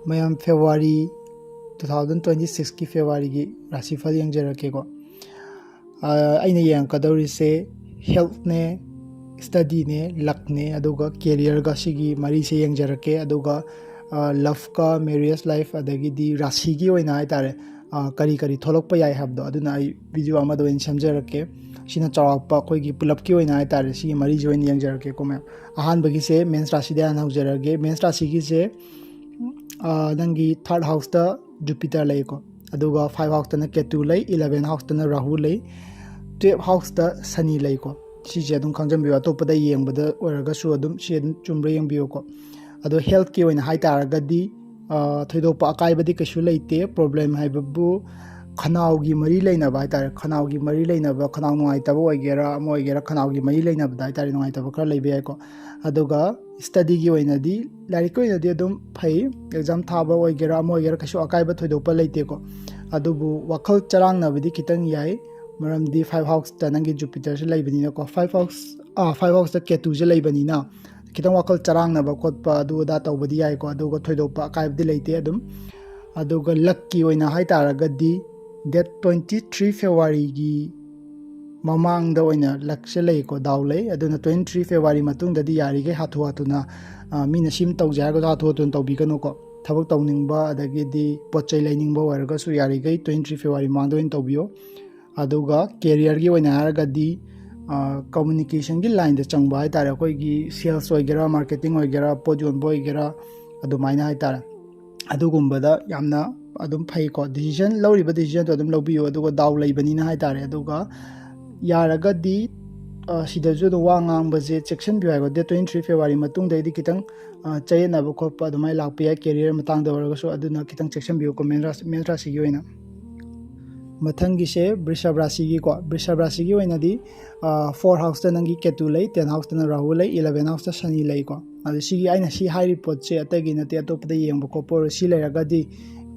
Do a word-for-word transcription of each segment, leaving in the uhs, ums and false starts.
ꯃꯌꯥꯝ, February, two thousand twenty ꯁꯤꯛꯁꯀꯤ ꯐꯦꯕ꯭ꯔꯨꯋꯥꯔꯤꯒꯤ ꯔꯥꯁꯤꯐꯜ ꯌꯦꯡꯖꯔꯛꯀꯦꯀꯣ꯫ ꯑ, ꯑꯩꯅ ꯌꯦꯡꯉꯛꯀꯗꯧꯔꯤꯁꯦ healthꯅꯦ, studyꯅꯦ, luckꯅꯦ, ꯑꯗꯨꯒ careerꯒ, ꯁꯤꯒꯤ ꯃꯔꯤꯁꯦ ꯌꯦꯡꯖꯔꯛꯀꯦ꯫ ꯑꯗꯨꯒ, ꯑ, loveꯀ, marriage life, ꯑꯗꯒꯤꯗꯤ ꯔꯥꯁꯤꯒꯤ ꯑꯣꯏꯅ ꯍꯥꯏꯇꯥꯔꯦ, ꯑ, ꯀꯔꯤ ꯀꯔꯤ ꯊꯣꯛꯂꯛꯄ ꯌꯥꯏ ꯍꯥꯏꯕꯗꯣ, ꯑꯗꯨꯅ ꯑꯩ video ꯑꯃꯗ ꯑꯣꯏꯅ ꯁꯦꯝꯖꯔꯛꯀꯦ꯫ ꯁꯤꯅ ꯆꯥꯎꯔꯥꯛꯄ ꯑꯩꯈꯣꯏꯒꯤ ꯄꯨꯂꯞꯀꯤ ꯑꯣꯏꯅ ꯍꯥꯏꯇꯥꯔꯦ, ꯁꯤꯒꯤ ꯃꯔꯤꯁꯦ ꯑꯣꯏꯅ ꯌꯦꯡꯖꯔꯛꯀꯦꯀꯣ ꯃꯌꯥꯝ꯫ ꯑꯍꯥꯟꯕꯒꯤꯁꯦ ꯃꯦꯟꯁ ꯔꯥꯁꯤꯗ ꯍꯥꯟꯅ ꯍꯧꯖꯔꯛꯑꯒꯦ꯫ ꯃꯦꯟꯁ ꯔꯥꯁꯤꯒꯤꯁꯦ, ꯑ, ꯅꯪꯒꯤ third houseꯇ Jupiter ꯂꯩꯀꯣ, ꯑꯗꯨꯒ five houseꯇꯅ ꯀꯦꯇꯨ ꯂꯩ, eleven houseꯇꯅ ꯔꯥꯍꯨ ꯂꯩ, twelve houseꯇ ꯁꯅꯤ ꯂꯩꯀꯣ꯫ ꯁꯤꯁꯦ ꯑꯗꯨꯝ ꯈꯪꯖꯟꯕꯤꯌꯨ, ꯑꯇꯣꯞꯄꯗ ꯌꯦꯡꯕꯗ ꯑꯣꯏꯔꯒꯁꯨ ꯑꯗꯨꯝ ꯁꯤ ꯑꯗꯨꯝ ꯆꯨꯝꯕ꯭ꯔꯥ ꯌꯦꯡꯕꯤꯌꯨꯀꯣ꯫ ꯑꯗꯣ healthꯀꯤ ꯑꯣꯏꯅ ꯍꯥꯏꯇꯥꯔꯒꯗꯤ, ꯑ, ꯊꯣꯏꯗꯣꯛꯄ ꯑꯀꯥꯏꯕꯗꯤ ꯀꯩꯁꯨ ꯂꯩꯇꯦ꯫ Problem ꯍꯥꯏꯕꯕꯨ ꯈꯅꯥꯎꯒꯤ ꯃꯔꯤ ꯂꯩꯅꯕ ꯍꯥꯏꯇꯥꯔꯦ, ꯈꯅꯥꯎꯒꯤ ꯃꯔꯤ ꯂꯩꯅꯕ, ꯈꯅꯥꯎ ꯅꯨꯡꯉꯥꯏꯇꯕ ꯑꯣꯏꯒꯦꯔꯥ ꯑꯃ ꯑꯣꯏꯒꯦꯔꯥ, ꯈꯅꯥꯎꯒꯤ ꯃꯔꯤ ꯂꯩꯅꯕꯗ ꯍꯥꯏꯇꯥꯔꯦ, ꯅꯨꯡꯉꯥꯏꯇꯕ ꯈꯔ ꯂꯩꯕ ꯌꯥꯏꯀꯣ꯫ ꯑꯗꯨꯒ studyꯒꯤ ꯑꯣꯏꯅꯗꯤ, ꯂꯥꯏꯔꯤꯛꯀꯤ ꯑꯣꯏꯅꯗꯤ ꯑꯗꯨꯝ ꯐꯩ, exam ꯊꯥꯕ ꯑꯣꯏꯒꯦꯔꯥ ꯑꯃ ꯑꯣꯏꯒꯦꯔꯥ ꯀꯩꯁꯨ ꯑꯀꯥꯏꯕ ꯊꯣꯏꯗꯣꯛꯄ ꯂꯩꯇꯦꯀꯣ꯫ ꯑꯗꯨꯕꯨ ꯋꯥꯈꯜ ꯆꯔꯥꯡꯅꯕꯗꯤ ꯈꯤꯇꯪ ꯌꯥꯏ, ꯃꯔꯝꯗꯤ five houseꯇ ꯅꯪꯒꯤ Jupiterꯁꯦ ꯂꯩꯕꯅꯤꯅꯀꯣ꯫ Five house, ꯑꯥ, five houseꯇ ꯀꯦꯇꯨꯁꯦ ꯂꯩꯕꯅꯤꯅ ꯈꯤꯇꯪ ꯋꯥꯈꯜ ꯆꯔꯥꯡꯅꯕ ꯈꯣꯠꯄ ꯑꯗꯨ ꯑꯗꯥ ꯇꯧꯕꯗꯤ ꯌꯥꯏꯀꯣ, ꯑꯗꯨꯒ ꯊꯣꯏꯗꯣꯛꯄ ꯑꯀꯥꯏꯕꯗꯤ ꯂꯩꯇꯦ꯫ ꯑꯗꯨꯝ, ꯑꯗꯨꯒ luckꯀꯤ ꯑꯣꯏꯅ ꯍꯥꯏꯇꯥꯔꯒꯗꯤ, date twenty three Februaryꯒꯤ ꯃꯃꯥꯡꯗ ꯑꯣꯏꯅ luckꯁꯦ ꯂꯩꯀꯣ, ꯗꯥꯎ ꯂꯩ꯫ ꯑꯗꯨꯅ twenty three February ꯃꯇꯨꯡꯗꯗꯤ ꯌꯥꯔꯤꯈꯩ ꯍꯥꯊꯨ ꯍꯥꯊꯨꯅ, ꯑ, ꯃꯤꯅ ꯁꯤꯝ ꯇꯧꯁꯦ ꯍꯥꯏꯔꯒꯁꯨ ꯍꯥꯊꯨ ꯍꯥꯊꯨꯅ ꯇꯧꯕꯤꯒꯅꯨꯀꯣ꯫ ꯊꯕꯛ ꯇꯧꯅꯤꯡꯕ ꯑꯗꯒꯤꯗꯤ ꯄꯣꯠ ꯆꯩ ꯂꯩꯅꯤꯡꯕ ꯑꯣꯏꯔꯒꯁꯨ ꯌꯥꯔꯤꯈꯩ twenty three February ꯃꯃꯥꯡꯗ ꯑꯣꯏꯅ ꯇꯧꯕꯤꯌꯣ꯫ ꯑꯗꯨꯒ careerꯒꯤ ꯑꯣꯏꯅ ꯍꯥꯏꯔꯒꯗꯤ, ꯑ, communicationꯒꯤ lineꯗ ꯆꯪꯕ ꯍꯥꯏꯇꯥꯔꯦ, ꯑꯩꯈꯣꯏꯒꯤ sales ꯑꯣꯏꯒꯦꯔꯥ, marketing ꯑꯣꯏꯒꯦꯔꯥ, ꯄꯣꯠ ꯌꯣꯟꯕ ꯑꯣꯏꯒꯦꯔꯥ, ꯑꯗꯨꯃꯥꯏꯅ ꯍꯥꯏꯇꯥꯔꯦ, ꯑꯗꯨꯒꯨꯝꯕꯗ ꯌꯥꯝꯅ ꯑꯗꯨꯝ ꯐꯩꯀꯣ꯫ Decision, ꯂꯧꯔꯤꯕ decisionꯗꯣ ꯑꯗꯨꯝ ꯂꯧꯕꯤꯌꯨ, ꯑꯗꯨꯒ ꯗꯥꯎ ꯂꯩꯕꯅꯤꯅ ꯍꯥꯏꯇꯥꯔꯦ꯫ ꯑꯗꯨꯒ ꯌꯥꯔꯒꯗꯤ, ꯑ, ꯁꯤꯗꯁꯨ ꯑꯗꯨꯝ ꯋꯥ ꯉꯥꯡꯕꯁꯦ ꯆꯦꯛꯁꯤꯟꯕꯤꯌꯨ ꯍꯥꯏꯀꯣ꯫ Date twenty three February ꯃꯇꯨꯡꯗꯩꯗꯤ ꯈꯤꯇꯪ, ꯑ, ꯆꯌꯦꯠꯅꯕ ꯈꯣꯠꯄ ꯑꯗꯨꯃꯥꯏꯅ ꯂꯥꯛꯄ ꯌꯥꯏ, career ꯃꯇꯥꯡꯗ ꯑꯣꯏꯔꯒꯁꯨ, ꯑꯗꯨꯅ ꯈꯤꯇꯪ ꯆꯦꯛꯁꯤꯟꯕꯤꯌꯨꯀꯣ ꯃꯦꯟ ꯔꯥꯁꯤ, ꯃꯦꯟ ꯔꯥꯁꯤꯒꯤ ꯑꯣꯏꯅ꯫ ꯃꯊꯪꯒꯤꯁꯦ ꯕ꯭ꯔꯤꯁꯚ ꯔꯥꯁꯤꯒꯤꯀꯣ꯫ ꯕ꯭ꯔꯤꯁꯚ ꯔꯥꯁꯤꯒꯤ ꯑꯣꯏꯅꯗꯤ, ꯑ, four houseꯇ ꯅꯪꯒꯤ ꯀꯦꯇꯨ ꯂꯩ, ten houseꯇꯅ ꯔꯥꯍꯨ ꯂꯩ, eleven houseꯇ ꯁꯅꯤ ꯂꯩꯀꯣ꯫ ꯑꯗꯣ ꯁꯤꯒꯤ, ꯑꯩꯅ ꯁꯤ ꯍꯥꯏꯔꯤꯕ ꯄꯣꯠꯁꯦ ꯑꯇꯩꯒꯤ ꯅꯠꯇꯦ, ꯑꯇꯣꯞꯄꯗ ꯌꯦꯡꯕ ꯈꯣꯠꯄ ꯑꯣꯏꯔꯣ, ꯁꯤ ꯂꯩꯔꯒꯗꯤ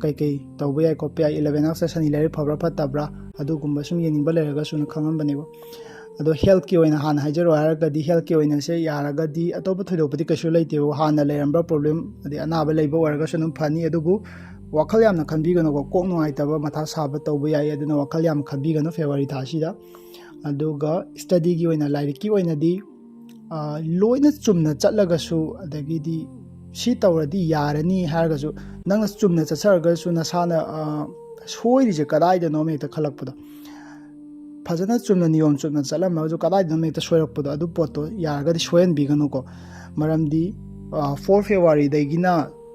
ꯀꯩꯀꯩ ꯇꯧꯕ ꯌꯥꯏ ꯈꯣꯠꯄ ꯌꯥꯏ, eleven houseꯇ ꯁꯅꯤ ꯂꯩꯔꯤ ꯐꯕ꯭ꯔꯥ ꯐꯠꯇꯕ꯭ꯔꯥ, ꯑꯗꯨꯒꯨꯝꯕ ꯁꯨꯝ ꯌꯦꯡꯅꯤꯡꯕ ꯂꯩꯔꯒꯁꯨꯅ ꯈꯪꯍꯟꯕꯅꯦꯕ꯫ ꯑꯗꯣ healthꯀꯤ ꯑꯣꯏꯅ ꯍꯥꯟꯅ ꯍꯥꯏꯖꯔꯣ ꯍꯥꯏꯔꯒꯗꯤ, healthꯀꯤ ꯑꯣꯏꯅꯁꯦ ꯌꯥꯔꯒꯗꯤ ꯑꯇꯣꯞꯄ ꯊꯣꯏꯗꯣꯛꯄꯗꯤ ꯀꯩꯁꯨ ꯂꯩꯇꯦꯕ꯫ ꯍꯥꯟꯅ ꯂꯩꯔꯝꯕ problem ꯑꯗꯩ ꯑꯅꯥꯕ ꯂꯩꯕ ꯑꯣꯏꯔꯒꯁꯨ ꯑꯗꯨꯝ ꯐꯅꯤ꯫ ꯑꯗꯨꯕꯨ ꯋꯥꯈꯜ ꯌꯥꯝꯅ ꯈꯟꯕꯤꯒꯅꯨꯀꯣ, ꯀꯣꯛ ꯅꯨꯡꯉꯥꯏꯇꯕ, ꯃꯊꯥ ꯁꯥꯕ ꯇꯧꯕ ꯌꯥꯏ꯫ ꯑꯗꯨꯅ ꯋꯥꯈꯜ ꯌꯥꯝ ꯈꯟꯕꯤꯒꯅꯨ February ꯊꯥꯁꯤꯗ꯫ ꯑꯗꯨꯒ studyꯒꯤ ꯑꯣꯏꯅ, ꯂꯥꯏꯔꯤꯛꯀꯤ ꯑꯣꯏꯅꯗꯤ, ꯑ, ꯂꯣꯏꯅ ꯆꯨꯝꯅ ꯆꯠꯂꯒꯁꯨ, ꯑꯗꯒꯤꯗꯤ ꯁꯤ ꯇꯧꯔꯗꯤ ꯌꯥꯔꯅꯤ ꯍꯥꯏꯔꯒꯁꯨ, ꯅꯪꯅ ꯆꯨꯝꯅ ꯆꯠꯆꯔꯒꯁꯨ ꯅꯁꯥꯅ, ꯑ, ꯁꯣꯏꯔꯤꯁꯦ ꯀꯗꯥꯏꯗꯅꯣ ꯍꯦꯛꯇ ꯈꯜꯂꯛꯄꯗꯣ, ꯐꯖꯅ ꯆꯨꯝꯅ ꯅꯤꯌꯣꯝ ꯆꯨꯝꯅ ꯆꯠꯂꯝꯃꯒꯁꯨ ꯀꯗꯥꯏꯗꯅꯣ ꯍꯦꯛꯇ ꯁꯣꯏꯔꯛꯄꯗꯣ, ꯑꯗꯨ ꯄꯣꯠꯇꯣ ꯌꯥꯔꯒꯗꯤ ꯁꯣꯏꯍꯟꯕꯤꯒꯅꯨꯀꯣ꯫ ꯃꯔꯝꯗꯤ, ꯑ, four Februaryꯗꯒꯤꯅ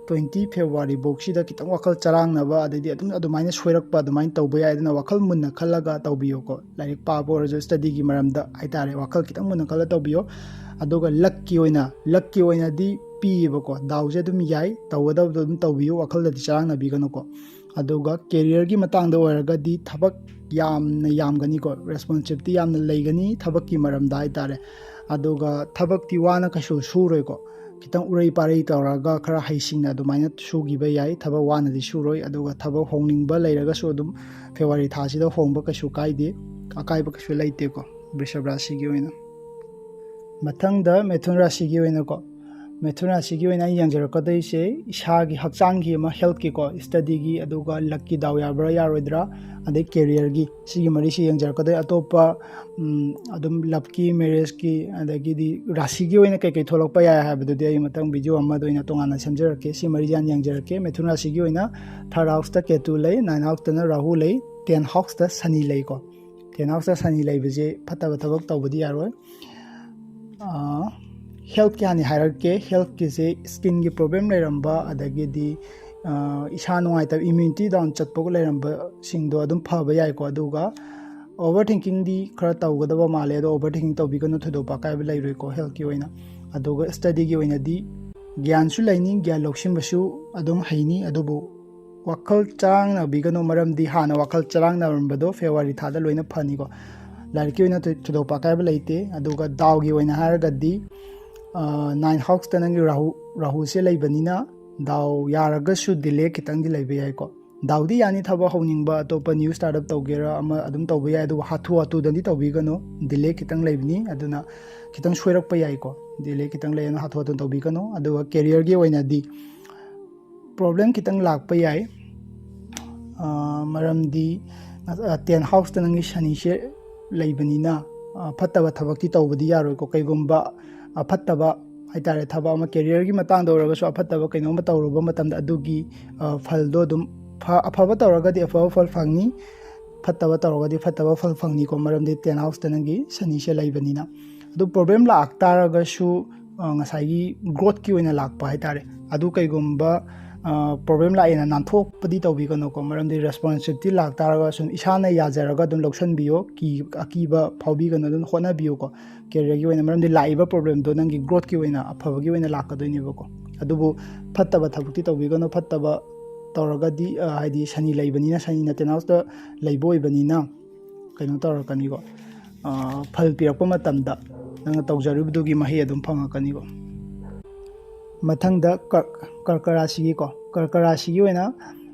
twenty Februaryꯐꯧꯁꯤꯗ ꯈꯤꯇꯪ ꯋꯥꯈꯜ ꯆꯔꯥꯡꯅꯕ, ꯑꯗꯩꯗꯤ ꯑꯗꯨꯝ ꯑꯗꯨꯃꯥꯏꯅ ꯁꯣꯏꯔꯛꯄ, ꯑꯗꯨꯃꯥꯏꯅ ꯇꯧꯕ ꯌꯥꯏ꯫ ꯑꯗꯨꯅ ꯋꯥꯈꯜ ꯃꯨꯟꯅ ꯈꯜꯂꯒ ꯇꯧꯕꯤꯌꯨꯀꯣ, ꯂꯥꯏꯔꯤꯛ ꯄꯥꯕ ꯑꯣꯏꯔꯁꯨ, studyꯒꯤ ꯃꯔꯝꯗ ꯍꯥꯏꯇꯥꯔꯦ, ꯋꯥꯈꯜ ꯈꯤꯇꯪ ꯃꯨꯟꯅ ꯈꯜꯂꯒ ꯇꯧꯕꯤꯌꯣ꯫ ꯑꯗꯨꯒ luckꯀꯤ ꯑꯣꯏꯅ, luckꯀꯤ ꯑꯣꯏꯅꯗꯤ ꯄꯤꯌꯦꯕꯀꯣ, ꯗꯥꯎꯁꯦ ꯑꯗꯨꯝ ꯌꯥꯏ, ꯇꯧꯒꯗꯕꯗꯣ ꯑꯗꯨꯝ ꯇꯧꯕꯤꯌꯨ, ꯋꯥꯈꯜꯗꯗꯤ ꯆꯔꯥꯡꯅꯕꯤꯒꯅꯨꯀꯣ꯫ ꯑꯗꯨꯒ careerꯒꯤ ꯃꯇꯥꯡꯗ ꯑꯣꯏꯔꯒꯗꯤ ꯊꯕꯛ ꯌꯥꯝꯅ ꯌꯥꯝꯒꯅꯤꯀꯣ, responsibility ꯌꯥꯝꯅ ꯂꯩꯒꯅꯤ ꯊꯕꯛꯀꯤ ꯃꯔꯝꯗ ꯍꯥꯏꯇꯥꯔꯦ꯫ ꯑꯗꯨꯒ ꯊꯕꯛꯇꯤ ꯋꯥꯅ ꯀꯩꯁꯨ ꯁꯨꯔꯣꯏꯀꯣ, ꯈꯤꯇꯪ ꯎꯔꯩ ꯄꯥꯔꯩ ꯇꯧꯔꯒ ꯈꯔ ꯍꯩꯁꯤꯡꯅ ꯑꯗꯨꯃꯥꯏꯅ ꯁꯨꯈꯤꯕ ꯌꯥꯏ꯫ ꯊꯕꯛ ꯋꯥꯅꯗꯤ ꯁꯨꯔꯣꯏ꯫ ꯑꯗꯨꯒ ꯊꯕꯛ ꯍꯣꯡꯅꯤꯡꯕ ꯂꯩꯔꯒꯁꯨ ꯑꯗꯨꯝ February ꯊꯥꯁꯤꯗ ꯍꯣꯡꯕ ꯀꯩꯁꯨ ꯀꯥꯏꯗꯦ, ꯑꯀꯥꯏꯕ ꯀꯩꯁꯨ ꯂꯩꯇꯦꯀꯣ ꯕ꯭ꯔꯤꯁꯚ ꯔꯥꯁꯤꯒꯤ ꯑꯣꯏꯅ꯫ ꯃꯊꯪꯗ ꯃꯤꯊꯨꯟ ꯔꯥꯁꯤꯒꯤ ꯑꯣꯏꯅꯀꯣ, ꯃꯤꯊꯨꯟ ꯔꯥꯁꯤꯒꯤ ꯑꯣꯏꯅ ꯑꯩ ꯌꯦꯡꯖꯔꯛꯀꯗꯣꯏꯁꯦ ꯏꯁꯥꯒꯤ ꯍꯛꯆꯥꯡꯒꯤ ꯑꯃ, healthꯀꯤꯀꯣ, studyꯒꯤ, ꯑꯗꯨꯒ luckꯀꯤ, ꯗꯥꯎ ꯌꯥꯕ꯭ꯔꯥ ꯌꯥꯔꯣꯏꯗ꯭ꯔꯥ, ꯑꯗꯩ careerꯒꯤ, ꯁꯤꯒꯤ ꯃꯔꯤꯁꯤ ꯌꯦꯡꯖꯔꯛꯀꯗꯣꯏ꯫ ꯑꯇꯣꯞꯄ, ꯎꯝ, ꯑꯗꯨꯝ loveꯀꯤ, marriageꯀꯤ, ꯑꯗꯒꯤꯗꯤ ꯔꯥꯁꯤꯒꯤ ꯑꯣꯏꯅ ꯀꯩꯀꯩ ꯊꯣꯛꯂꯛꯄ ꯌꯥꯏ ꯍꯥꯏꯕꯗꯨꯗꯤ ꯑꯩ ꯃꯊꯪ video ꯑꯃꯗ ꯑꯣꯏꯅ ꯇꯣꯉꯥꯟꯅ ꯁꯦꯝꯖꯔꯛꯀꯦ꯫ ꯁꯤ ꯃꯔꯤꯁꯤ ꯍꯥꯟꯅ ꯌꯦꯡꯖꯔꯛꯀꯦ꯫ ꯃꯤꯊꯨꯟ ꯔꯥꯁꯤꯒꯤ ꯑꯣꯏꯅ third houseꯇ ꯀꯦꯇꯨ ꯂꯩ, ninth houseꯇꯅ ꯔꯥꯍꯨ ꯂꯩ, tenth houseꯇ ꯁꯅꯤ ꯂꯩꯀꯣ꯫ Tenth houseꯇ ꯁꯅꯤ ꯂꯩꯕꯁꯦ ꯐꯠꯇꯕ ꯊꯕꯛ ꯇꯧꯕꯗꯤ ꯌꯥꯔꯣꯏ꯫ ꯑ, healthꯀꯤ ꯍꯥꯟꯅ ꯍꯥꯏꯔꯛꯀꯦ꯫ Healthꯀꯤꯁꯦ skinꯒꯤ problem ꯂꯩꯔꯝꯕ, ꯑꯗꯒꯤꯗꯤ, ꯑ, ꯏꯁꯥ ꯅꯨꯡꯉꯥꯏꯇꯕ, immunity down ꯆꯠꯄ ꯂꯩꯔꯝꯕꯁꯤꯡꯗꯣ ꯑꯗꯨꯝ ꯐꯕ ꯌꯥꯏꯀꯣ꯫ ꯑꯗꯨꯒ overthinkingꯗꯤ ꯈꯔ ꯇꯧꯒꯗꯕ ꯃꯥꯜꯂꯦ, ꯑꯗꯣ overthinking ꯇꯧꯕꯤꯒꯅꯨ, ꯊꯣꯏꯗꯣꯛꯄ ꯑꯀꯥꯏꯕ ꯂꯩꯔꯣꯏꯀꯣ healthꯀꯤ ꯑꯣꯏꯅ꯫ ꯑꯗꯨꯒ studyꯒꯤ ꯑꯣꯏꯅꯗꯤ ꯒ꯭ꯌꯥꯟꯁꯨ ꯂꯩꯅꯤ, ꯒ꯭ꯌꯥꯟ ꯂꯧꯁꯤꯟꯕꯁꯨ ꯑꯗꯨꯝ ꯍꯩꯅꯤ, ꯑꯗꯨꯕꯨ ꯋꯥꯈꯜ ꯆꯔꯥꯡꯅꯕꯤꯒꯅꯨ, ꯃꯔꯝꯗꯤ ꯍꯥꯟꯅ ꯋꯥꯈꯜ ꯆꯔꯥꯡꯅꯔꯝꯕꯗꯣ February ꯊꯥꯗ ꯂꯣꯏꯅ ꯐꯅꯤꯀꯣ꯫ ꯂꯥꯏꯔꯤꯛꯀꯤ ꯑꯣꯏꯅ ꯊꯣꯏ-, ꯊꯣꯏꯗꯣꯛꯄ ꯑꯀꯥꯏꯕ ꯂꯩꯇꯦ꯫ ꯑꯗꯨꯒ ꯗꯥꯎꯒꯤ ꯑꯣꯏꯅ ꯍꯥꯏꯔꯒꯗꯤ, ꯑ, ninth houseꯇ ꯅꯪꯒꯤ ꯔꯥꯍꯨ, ꯔꯥꯍꯨꯁꯦ ꯂꯩꯕꯅꯤꯅ ꯗꯥꯎ ꯌꯥꯔꯒꯁꯨ delay ꯈꯤꯇꯪꯗꯤ ꯂꯩꯕ ꯌꯥꯏꯀꯣ꯫ ꯗꯥꯎꯗꯤ ꯌꯥꯅꯤ, ꯊꯕꯛ ꯍꯧꯅꯤꯡꯕ, ꯑꯇꯣꯞꯄ new startup ꯇꯧꯒꯦꯔꯥ ꯑꯃ ꯑꯗꯨꯝ ꯇꯧꯕ ꯌꯥꯏ, ꯑꯗꯨꯕꯨ ꯍꯥꯊꯨ ꯍꯥꯊꯨꯗꯗꯤ ꯇꯧꯕꯤꯒꯅꯨ, delay ꯈꯤꯇꯪ ꯂꯩꯕꯅꯤ, ꯑꯗꯨꯅ ꯈꯤꯇꯪ ꯁꯣꯏꯔꯛꯄ ꯌꯥꯏꯀꯣ꯫ Delay ꯈꯤꯇꯪ ꯂꯩ, ꯑꯗꯨꯅ ꯍꯥꯊꯨ ꯍꯥꯊꯨ ꯇꯧꯕꯤꯒꯅꯨ꯫ ꯑꯗꯨꯒ careerꯒꯤ ꯑꯣꯏꯅꯗꯤ problem ꯈꯤꯇꯪ ꯂꯥꯛꯄ ꯌꯥꯏ, ꯑ, ꯃꯔꯝꯗꯤ, ꯑ, ten houseꯇ ꯅꯪꯒꯤ ꯁꯅꯤꯁꯦ ꯂꯩꯕꯅꯤꯅ, ꯑ, ꯐꯠꯇꯕ ꯊꯕꯛꯇꯤ ꯇꯧꯕꯗꯤ ꯌꯥꯔꯣꯏꯀꯣ꯫ ꯀꯩꯒꯨꯝꯕ ꯑꯐꯠꯇꯕ ꯍꯥꯏꯇꯥꯔꯦ, ꯊꯕꯛ ꯑꯃ careerꯒꯤ ꯃꯇꯥꯡꯗ ꯑꯣꯏꯔꯒꯁꯨ ꯑꯐꯠꯇꯕ ꯀꯩꯅꯣꯝꯃ ꯇꯧꯔꯨꯕ ꯃꯇꯝꯗ ꯑꯗꯨꯒꯤ, ꯑ, ꯐꯜꯗꯣ ꯑꯗꯨꯝ ꯐ-, ꯑꯐꯕ ꯇꯧꯔꯒꯗꯤ ꯑꯐꯕ ꯐꯜ ꯐꯪꯅꯤ, ꯐꯠꯇꯕ ꯇꯧꯔꯒꯗꯤ ꯐꯠꯇꯕ ꯐꯜ ꯐꯪꯅꯤꯀꯣ, ꯃꯔꯝꯗꯤ ten houseꯇ ꯅꯪꯒꯤ ꯁꯅꯤꯁꯦ ꯂꯩꯕꯅꯤꯅ꯫ ꯑꯗꯨ problem ꯂꯥꯛꯇꯥꯔꯒꯁꯨ, ꯑ, ꯉꯁꯥꯏꯒꯤ growthꯀꯤ ꯑꯣꯏꯅ ꯂꯥꯛꯄ ꯍꯥꯏꯇꯥꯔꯦ꯫ ꯑꯗꯨ ꯀꯩꯒꯨꯝꯕ, ꯑ, problem ꯂꯥꯛꯑꯦꯅ ꯅꯥꯟꯊꯣꯛꯄꯗꯤ ꯇꯧꯕꯤꯒꯅꯨꯀꯣ, ꯃꯔꯝꯗꯤ responsibility ꯂꯥꯛꯇꯥꯔꯒꯁꯨ ꯏꯁꯥꯅ ꯌꯥꯖꯔꯒ ꯑꯗꯨꯝ ꯂꯧꯁꯟꯕꯤꯌꯣ, ꯀꯤ-, ꯑꯀꯤꯕ ꯐꯥꯎꯕꯤꯒꯅꯨ, ꯑꯗꯨꯝ ꯍꯣꯠꯅꯕꯤꯌꯨꯀꯣ careerꯒꯤ ꯑꯣꯏꯅ, ꯃꯔꯝꯗꯤ ꯂꯥꯛꯏꯕ problemꯗꯣ ꯅꯪꯒꯤ growthꯀꯤ ꯑꯣꯏꯅ, ꯑꯐꯕꯒꯤ ꯑꯣꯏꯅ ꯂꯥꯛꯀꯗꯣꯏꯅꯦꯕꯀꯣ꯫ ꯑꯗꯨꯕꯨ ꯐꯠꯇꯕ ꯊꯕꯛꯇꯤ ꯇꯧꯕꯤꯒꯅꯨ, ꯐꯠꯇꯕ ꯇꯧꯔꯒꯗꯤ, ꯑ, ꯍꯥꯏꯗꯤ ꯁꯅꯤ ꯂꯩꯕꯅꯤꯅ, ꯁꯅꯤꯅ ten houseꯇ ꯂꯩꯕ ꯑꯣꯏꯕꯅꯤꯅ ꯀꯩꯅꯣ ꯇꯧꯔꯛꯀꯅꯤꯀꯣ, ꯑ, ꯐꯜ ꯄꯤꯔꯛꯄ ꯃꯇꯝꯗ ꯅꯪꯅ ꯇꯧꯖꯔꯤꯕꯗꯨꯒꯤ ꯃꯍꯩ ꯑꯗꯨꯝ ꯐꯪꯉꯛꯀꯅꯤꯀꯣ꯫ ꯃꯊꯪꯗ ꯀꯔ-, ꯀꯔꯀ ꯔꯥꯁꯤꯒꯤꯀꯣ, ꯀꯔꯀ ꯔꯥꯁꯤꯒꯤ ꯑꯣꯏꯅ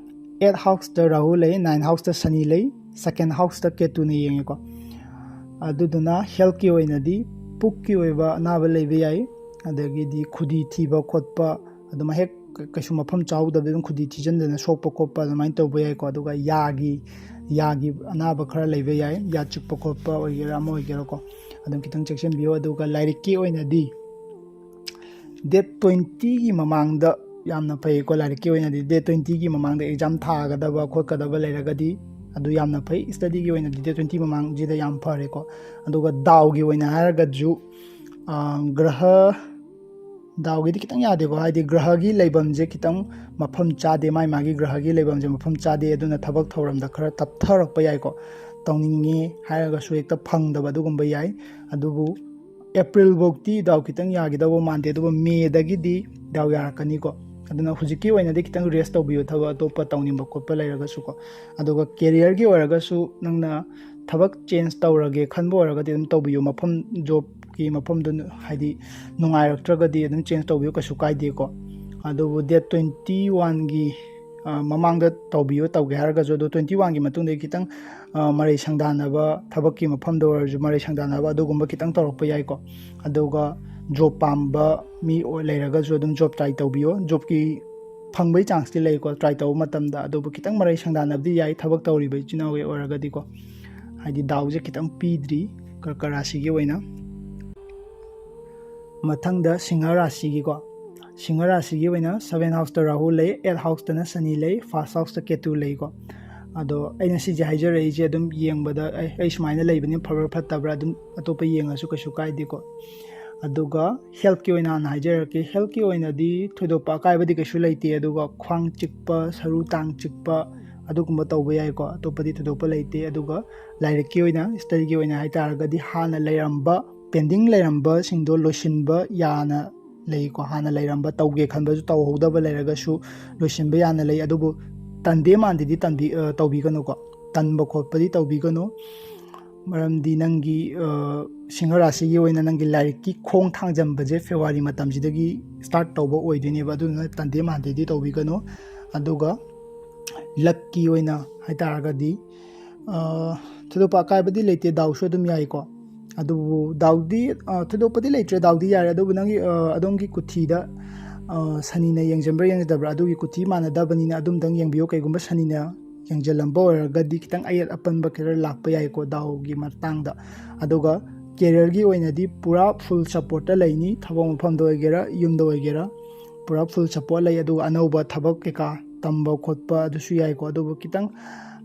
eight houseꯇ ꯔꯥꯍꯨ ꯂꯩ, nine houseꯇ ꯁꯅꯤ ꯂꯩ, second houseꯇ ꯀꯦꯇꯨꯅ ꯌꯦꯡꯉꯦꯀꯣ꯫ ꯑꯗꯨꯗꯨꯅ healthꯀꯤ ꯑꯣꯏꯅꯗꯤ ꯄꯨꯛꯀꯤ ꯑꯣꯏꯕ ꯑꯅꯥꯕ ꯂꯩꯕ ꯌꯥꯏ, ꯑꯗꯒꯤꯗꯤ ꯈꯨꯗꯤ ꯊꯤꯕ ꯈꯣꯠꯄ, ꯑꯗꯨꯝ ꯍꯦꯛ ꯀꯩꯁꯨ ꯃꯐꯝ ꯆꯥꯍꯧꯗꯕꯗ ꯑꯗꯨꯝ ꯈꯨꯗꯤ ꯊꯤꯖꯤꯟꯗꯅ ꯁꯣꯛꯄ ꯈꯣꯠꯄ ꯑꯗꯨꯃꯥꯏꯅ ꯇꯧꯕ ꯌꯥꯏꯀꯣ꯫ ꯑꯗꯨꯒ ꯌꯥꯒꯤ, ꯌꯥꯒꯤ ꯑꯅꯥꯕ ꯈꯔ ꯂꯩꯕ ꯌꯥꯏ, ꯌꯥ ꯆꯤꯛꯄ ꯈꯣꯠꯄ ꯑꯣꯏꯒꯦꯔꯥ ꯑꯃ ꯑꯣꯏꯒꯦꯔꯥꯀꯣ, ꯑꯗꯨꯝ ꯈꯤꯇꯪ ꯆꯦꯛꯁꯤꯟꯕꯤꯌꯨ꯫ ꯑꯗꯨꯒ ꯂꯥꯏꯔꯤꯛꯀꯤ ꯑꯣꯏꯅꯗꯤ date twentyꯒꯤ ꯃꯃꯥꯡꯗ ꯌꯥꯝꯅ ꯐꯩꯀꯣ꯫ ꯂꯥꯏꯔꯤꯛꯀꯤ ꯑꯣꯏꯅꯗꯤ date twentyꯒꯤ ꯃꯃꯥꯡꯗ exam ꯊꯥꯒꯗꯕ ꯈꯣꯠꯀꯗꯕ ꯂꯩꯔꯒꯗꯤ ꯑꯗꯨ ꯌꯥꯝꯅ ꯐꯩ꯫ Studyꯒꯤ ꯑꯣꯏꯅꯗꯤ date twenty ꯃꯃꯥꯡꯁꯤꯗ ꯌꯥꯝ ꯐꯔꯦꯀꯣ꯫ ꯑꯗꯨꯒ ꯗꯥꯎꯒꯤ ꯑꯣꯏꯅ ꯍꯥꯏꯔꯒꯁꯨ, ꯑ, ꯒ꯭ꯔꯍ, ꯗꯥꯎꯒꯤꯗꯤ ꯈꯤꯇꯪ ꯌꯥꯗꯦꯀꯣ, ꯍꯥꯏꯗꯤ ꯒ꯭ꯔꯍꯒꯤ ꯂꯩꯐꯝꯁꯦ ꯈꯤꯇꯪ ꯃꯐꯝ ꯆꯥꯗꯦ, ꯃꯥꯏ ꯃꯥꯒꯤ ꯒ꯭ꯔꯍꯒꯤ ꯂꯩꯐꯝꯁꯦ ꯃꯐꯝ ꯆꯥꯗꯦ, ꯑꯗꯨꯅ ꯊꯕꯛ ꯊꯧꯔꯝꯗ ꯈꯔ ꯇꯞꯊꯔꯛꯄ ꯌꯥꯏꯀꯣ꯫ ꯇꯧꯅꯤꯡꯉꯦ ꯍꯥꯏꯔꯒꯁꯨ ꯍꯦꯛꯇ ꯐꯪꯗꯕ ꯑꯗꯨꯒꯨꯝꯕ ꯌꯥꯏ꯫ ꯑꯗꯨꯕꯨ April ꯐꯧꯗꯤ ꯗꯥꯎ ꯈꯤꯇꯪ ꯌꯥꯒꯗꯧꯕ ꯃꯥꯟꯗꯦ, ꯑꯗꯨꯒ Mayꯗꯒꯤꯗꯤ ꯗꯥꯎ ꯌꯥꯔꯛꯀꯅꯤꯀꯣ꯫ ꯑꯗꯨꯅ ꯍꯧꯖꯤꯛꯀꯤ ꯑꯣꯏꯅꯗꯤ ꯈꯤꯇꯪ rest ꯇꯧꯕꯤꯌꯨ, ꯊꯕꯛ ꯑꯇꯣꯞꯄ ꯇꯧꯅꯤꯡꯕ ꯈꯣꯠꯄ ꯂꯩꯔꯒꯁꯨꯀꯣ꯫ ꯑꯗꯨꯒ careerꯒꯤ ꯑꯣꯏꯔꯒꯁꯨ ꯅꯪꯅ ꯊꯕꯛ change ꯇꯧꯔꯒꯦ ꯈꯟꯕ ꯑꯣꯏꯔꯒꯗꯤ ꯑꯗꯨꯝ ꯇꯧꯕꯤꯌꯨ, ꯃꯐꯝ, jobꯀꯤ ꯃꯐꯝꯗꯨ ꯍꯥꯏꯗꯤ ꯅꯨꯡꯉꯥꯏꯔꯛꯇ꯭ꯔꯒꯗꯤ ꯑꯗꯨꯝ change ꯇꯧꯕꯤꯌꯨ, ꯀꯩꯁꯨ ꯀꯥꯏꯗꯦꯀꯣ꯫ ꯑꯗꯨꯕꯨ date twenty oneꯒꯤ ꯃꯃꯥꯡꯗ ꯇꯧꯕꯤꯌꯨ ꯇꯧꯒꯦ ꯍꯥꯏꯔꯒꯁꯨ, ꯑꯗꯣ twenty oneꯒꯤ ꯃꯇꯨꯡꯗꯒꯤ ꯈꯤꯇꯪ ꯃꯔꯩ ꯁꯪꯗꯥꯟꯅꯕ, ꯊꯕꯛꯀꯤ ꯃꯐꯝꯗ ꯑꯣꯏꯔꯁꯨ ꯃꯔꯩ ꯁꯪꯗꯥꯟꯅꯕ ꯑꯗꯨꯒꯨꯝꯕ ꯈꯤꯇꯪ ꯇꯧꯔꯛꯄ ꯌꯥꯏꯀꯣ꯫ ꯑꯗꯨꯒ ꯖꯣꯕ ꯄꯥꯝꯕ ꯃꯤ ꯂꯩꯔꯒꯁꯨ ꯑꯗꯨꯝ ꯖꯣꯕ ꯇ꯭ꯔꯥꯏ ꯇꯧꯕꯤꯌꯣ꯫ ꯖꯣꯕꯀꯤ ꯐꯪꯕꯒꯤ ꯆꯥꯟꯁꯇꯤ ꯂꯩꯀꯣ ꯇ꯭ꯔꯥꯏ ꯇꯧꯕ ꯃꯇꯝꯗ, ꯑꯗꯨꯕꯨ ꯈꯤꯇꯪ ꯃꯔꯩ ꯁꯪꯗꯥꯟꯅꯕꯗꯤ ꯌꯥꯏ ꯊꯕꯛ ꯇꯧꯔꯤꯕ ꯏꯆꯤꯟ ꯏꯅꯥꯎꯒꯤ ꯑꯣꯏꯔꯒꯗꯤꯀꯣ꯫ ꯍꯥꯏꯗꯤ ꯗꯥꯎꯁꯦ ꯈꯤꯇꯪ ꯄꯤꯗ꯭ꯔꯤ ꯀꯔꯀ ꯔꯥꯁꯤꯒꯤ ꯑꯣꯏꯅ꯫ ꯃꯊꯪꯗ ꯁꯤꯡꯍ ꯔꯥꯁꯤꯒꯤꯀꯣ꯫ ꯁꯤꯡꯍ ꯔꯥꯁꯤꯒꯤ ꯑꯣꯏꯅ seven houseꯇ ꯔꯥꯍꯨ ꯂꯩ, eight houseꯇꯅ ꯁꯅꯤ ꯂꯩ, first houseꯇ ꯀꯦꯇꯨ ꯂꯩꯀꯣ꯫ ꯑꯗꯣ ꯑꯩꯅ ꯁꯤꯁꯦ ꯍꯥꯏꯖꯔꯛꯏꯁꯦ ꯑꯗꯨꯝ ꯌꯦꯡꯕꯗ ꯑꯩ ꯑꯩ ꯁꯨꯃꯥꯏꯅ ꯂꯩꯕꯅꯤ, ꯐꯕ꯭ꯔꯥ ꯐꯠꯇꯕ꯭ꯔꯥ ꯑꯗꯨꯝ ꯑꯇꯣꯞꯄ ꯌꯦꯡꯉꯁꯨ ꯀꯩꯁꯨ ꯀꯥꯏꯗꯦꯀꯣ꯫ ꯑꯗꯨꯒ ꯍꯦꯜꯠꯀꯤ ꯑꯣꯏꯅ ꯍꯥꯟꯅ ꯍꯥꯏꯖꯔꯛꯀꯦ꯫ ꯍꯦꯜꯠꯀꯤ ꯑꯣꯏꯅꯗꯤ ꯊꯣꯏꯗꯣꯛꯄ ꯑꯀꯥꯏꯕꯗꯤ ꯀꯩꯁꯨ ꯂꯩꯇꯦ, ꯑꯗꯨꯒ ꯈ꯭ꯋꯥꯡ ꯆꯤꯛꯄ, ꯁꯔꯨ ꯇꯥꯡ ꯆꯤꯛꯄ ꯑꯗꯨꯒꯨꯝꯕ ꯇꯧꯕ ꯌꯥꯏꯀꯣ꯫ ꯑꯇꯣꯞꯄꯗꯤ ꯊꯣꯏꯗꯣꯛꯄ ꯂꯩꯇꯦ꯫ ꯑꯗꯨꯒ ꯂꯥꯏꯔꯤꯛꯀꯤ ꯑꯣꯏꯅ, ꯁ꯭ꯇꯗꯤꯒꯤ ꯑꯣꯏꯅ ꯍꯥꯏꯇꯥꯔꯒꯗꯤ ꯍꯥꯟꯅ ꯂꯩꯔꯝꯕ, ꯄꯦꯟꯗꯤꯡ ꯂꯩꯔꯝꯕꯁꯤꯡꯗꯣ ꯂꯣꯏꯁꯤꯟꯕ ꯌꯥꯅ ꯂꯩꯀꯣ꯫ ꯍꯥꯟꯅ ꯂꯩꯔꯝꯕ, ꯇꯧꯒꯦ ꯈꯟꯕꯁꯨ ꯇꯧꯍꯧꯗꯕ ꯂꯩꯔꯒꯁꯨ ꯂꯣꯏꯁꯤꯟꯕ ꯌꯥꯅ ꯂꯩ꯫ ꯑꯗꯨꯕꯨ ꯇꯟꯗꯦ ꯃꯥꯟꯗꯦꯗꯤ ꯇꯟꯕꯤ-, ꯑ, ꯇꯧꯕꯤꯒꯅꯨꯀꯣ꯫ ꯇꯟꯕ ꯈꯣꯠꯄꯗꯤ ꯇꯧꯕꯤꯒꯅꯨ꯫ ꯃꯔꯝꯗꯤ ꯅꯪꯒꯤ, ꯑ, ꯁꯤꯡꯍ ꯔꯥꯁꯤꯒꯤ ꯑꯣꯏꯅ ꯅꯪꯒꯤ ꯂꯥꯏꯔꯤꯛꯀꯤ ꯈꯣꯡ ꯊꯥꯡꯖꯟꯕꯁꯦ ꯐꯦꯕ꯭ꯔꯨꯋꯥꯔꯤ ꯃꯇꯝꯁꯤꯗꯒꯤ start ꯇꯧꯕ ꯑꯣꯏꯗꯣꯏꯅꯦꯕ꯫ ꯑꯗꯨꯗꯨꯅ ꯇꯟꯗꯦ ꯃꯥꯟꯗꯦꯗꯤ ꯇꯧꯕꯤꯒꯅꯨ꯫ ꯑꯗꯨꯒ ꯂꯛꯀꯤ ꯑꯣꯏꯅ ꯍꯥꯏꯇꯥꯔꯒꯗꯤ, ꯑ, ꯊꯣꯏꯗꯣꯛꯄ ꯑꯀꯥꯏꯕꯗꯤ ꯂꯩꯇꯦ, ꯗꯥꯎꯁꯨ ꯑꯗꯨꯝ ꯌꯥꯏꯀꯣ꯫ ꯑꯗꯨꯕꯨ ꯗꯥꯎꯗꯤ, ꯑ, ꯊꯣꯏꯗꯣꯛꯄꯗꯤ ꯂꯩꯇ꯭ꯔꯦ, ꯗꯥꯎꯗꯤ ꯌꯥꯔꯦ꯫ ꯑꯗꯨꯕꯨ ꯅꯪꯒꯤ, ꯑ, ꯑꯗꯣꯝꯒꯤ ꯀꯨꯊꯤꯗ, ꯑ, ꯁꯅꯤꯅ ꯌꯦꯡꯁꯤꯟꯕ꯭ꯔꯥ ꯌꯦꯡꯁꯤꯟꯗꯕ꯭ꯔꯥ, ꯑꯗꯨꯒꯤ ꯀꯨꯊꯤ ꯃꯥꯟꯅꯗꯕꯅꯤꯅ ꯑꯗꯨꯝꯇꯪ ꯌꯦꯡꯕꯤꯌꯨ꯫ ꯀꯩꯒꯨꯝꯕ ꯁꯅꯤꯅ ꯌꯦꯡꯁꯤꯜꯂꯝꯕ ꯑꯣꯏꯔꯒꯗꯤ ꯈꯤꯇꯪ ꯑꯌꯦꯠ ꯑꯄꯟꯕ ꯈꯔ ꯂꯥꯛꯄ ꯌꯥꯏꯀꯣ ꯗꯥꯎꯒꯤ ꯃꯇꯥꯡꯗ꯫ ꯑꯗꯨꯒ ꯀꯦꯔꯤꯌꯔꯒꯤ ꯑꯣꯏꯅꯗꯤ ꯄꯨꯔꯥ full supportꯇ ꯂꯩꯅꯤ, ꯊꯕꯛ ꯃꯐꯝꯗ ꯑꯣꯏꯒꯦꯔꯥ, ꯌꯨꯝꯗ ꯑꯣꯏꯒꯦꯔꯥ, ꯄꯨꯔꯥ full support ꯂꯩ꯫ ꯑꯗꯨꯒ ꯑꯅꯧꯕ ꯊꯕꯛ ꯀꯩꯀꯥ ꯇꯝꯕ ꯈꯣꯠꯄ ꯑꯗꯨꯁꯨ ꯌꯥꯏꯀꯣ꯫ ꯑꯗꯨꯕꯨ ꯈꯤꯇꯪ,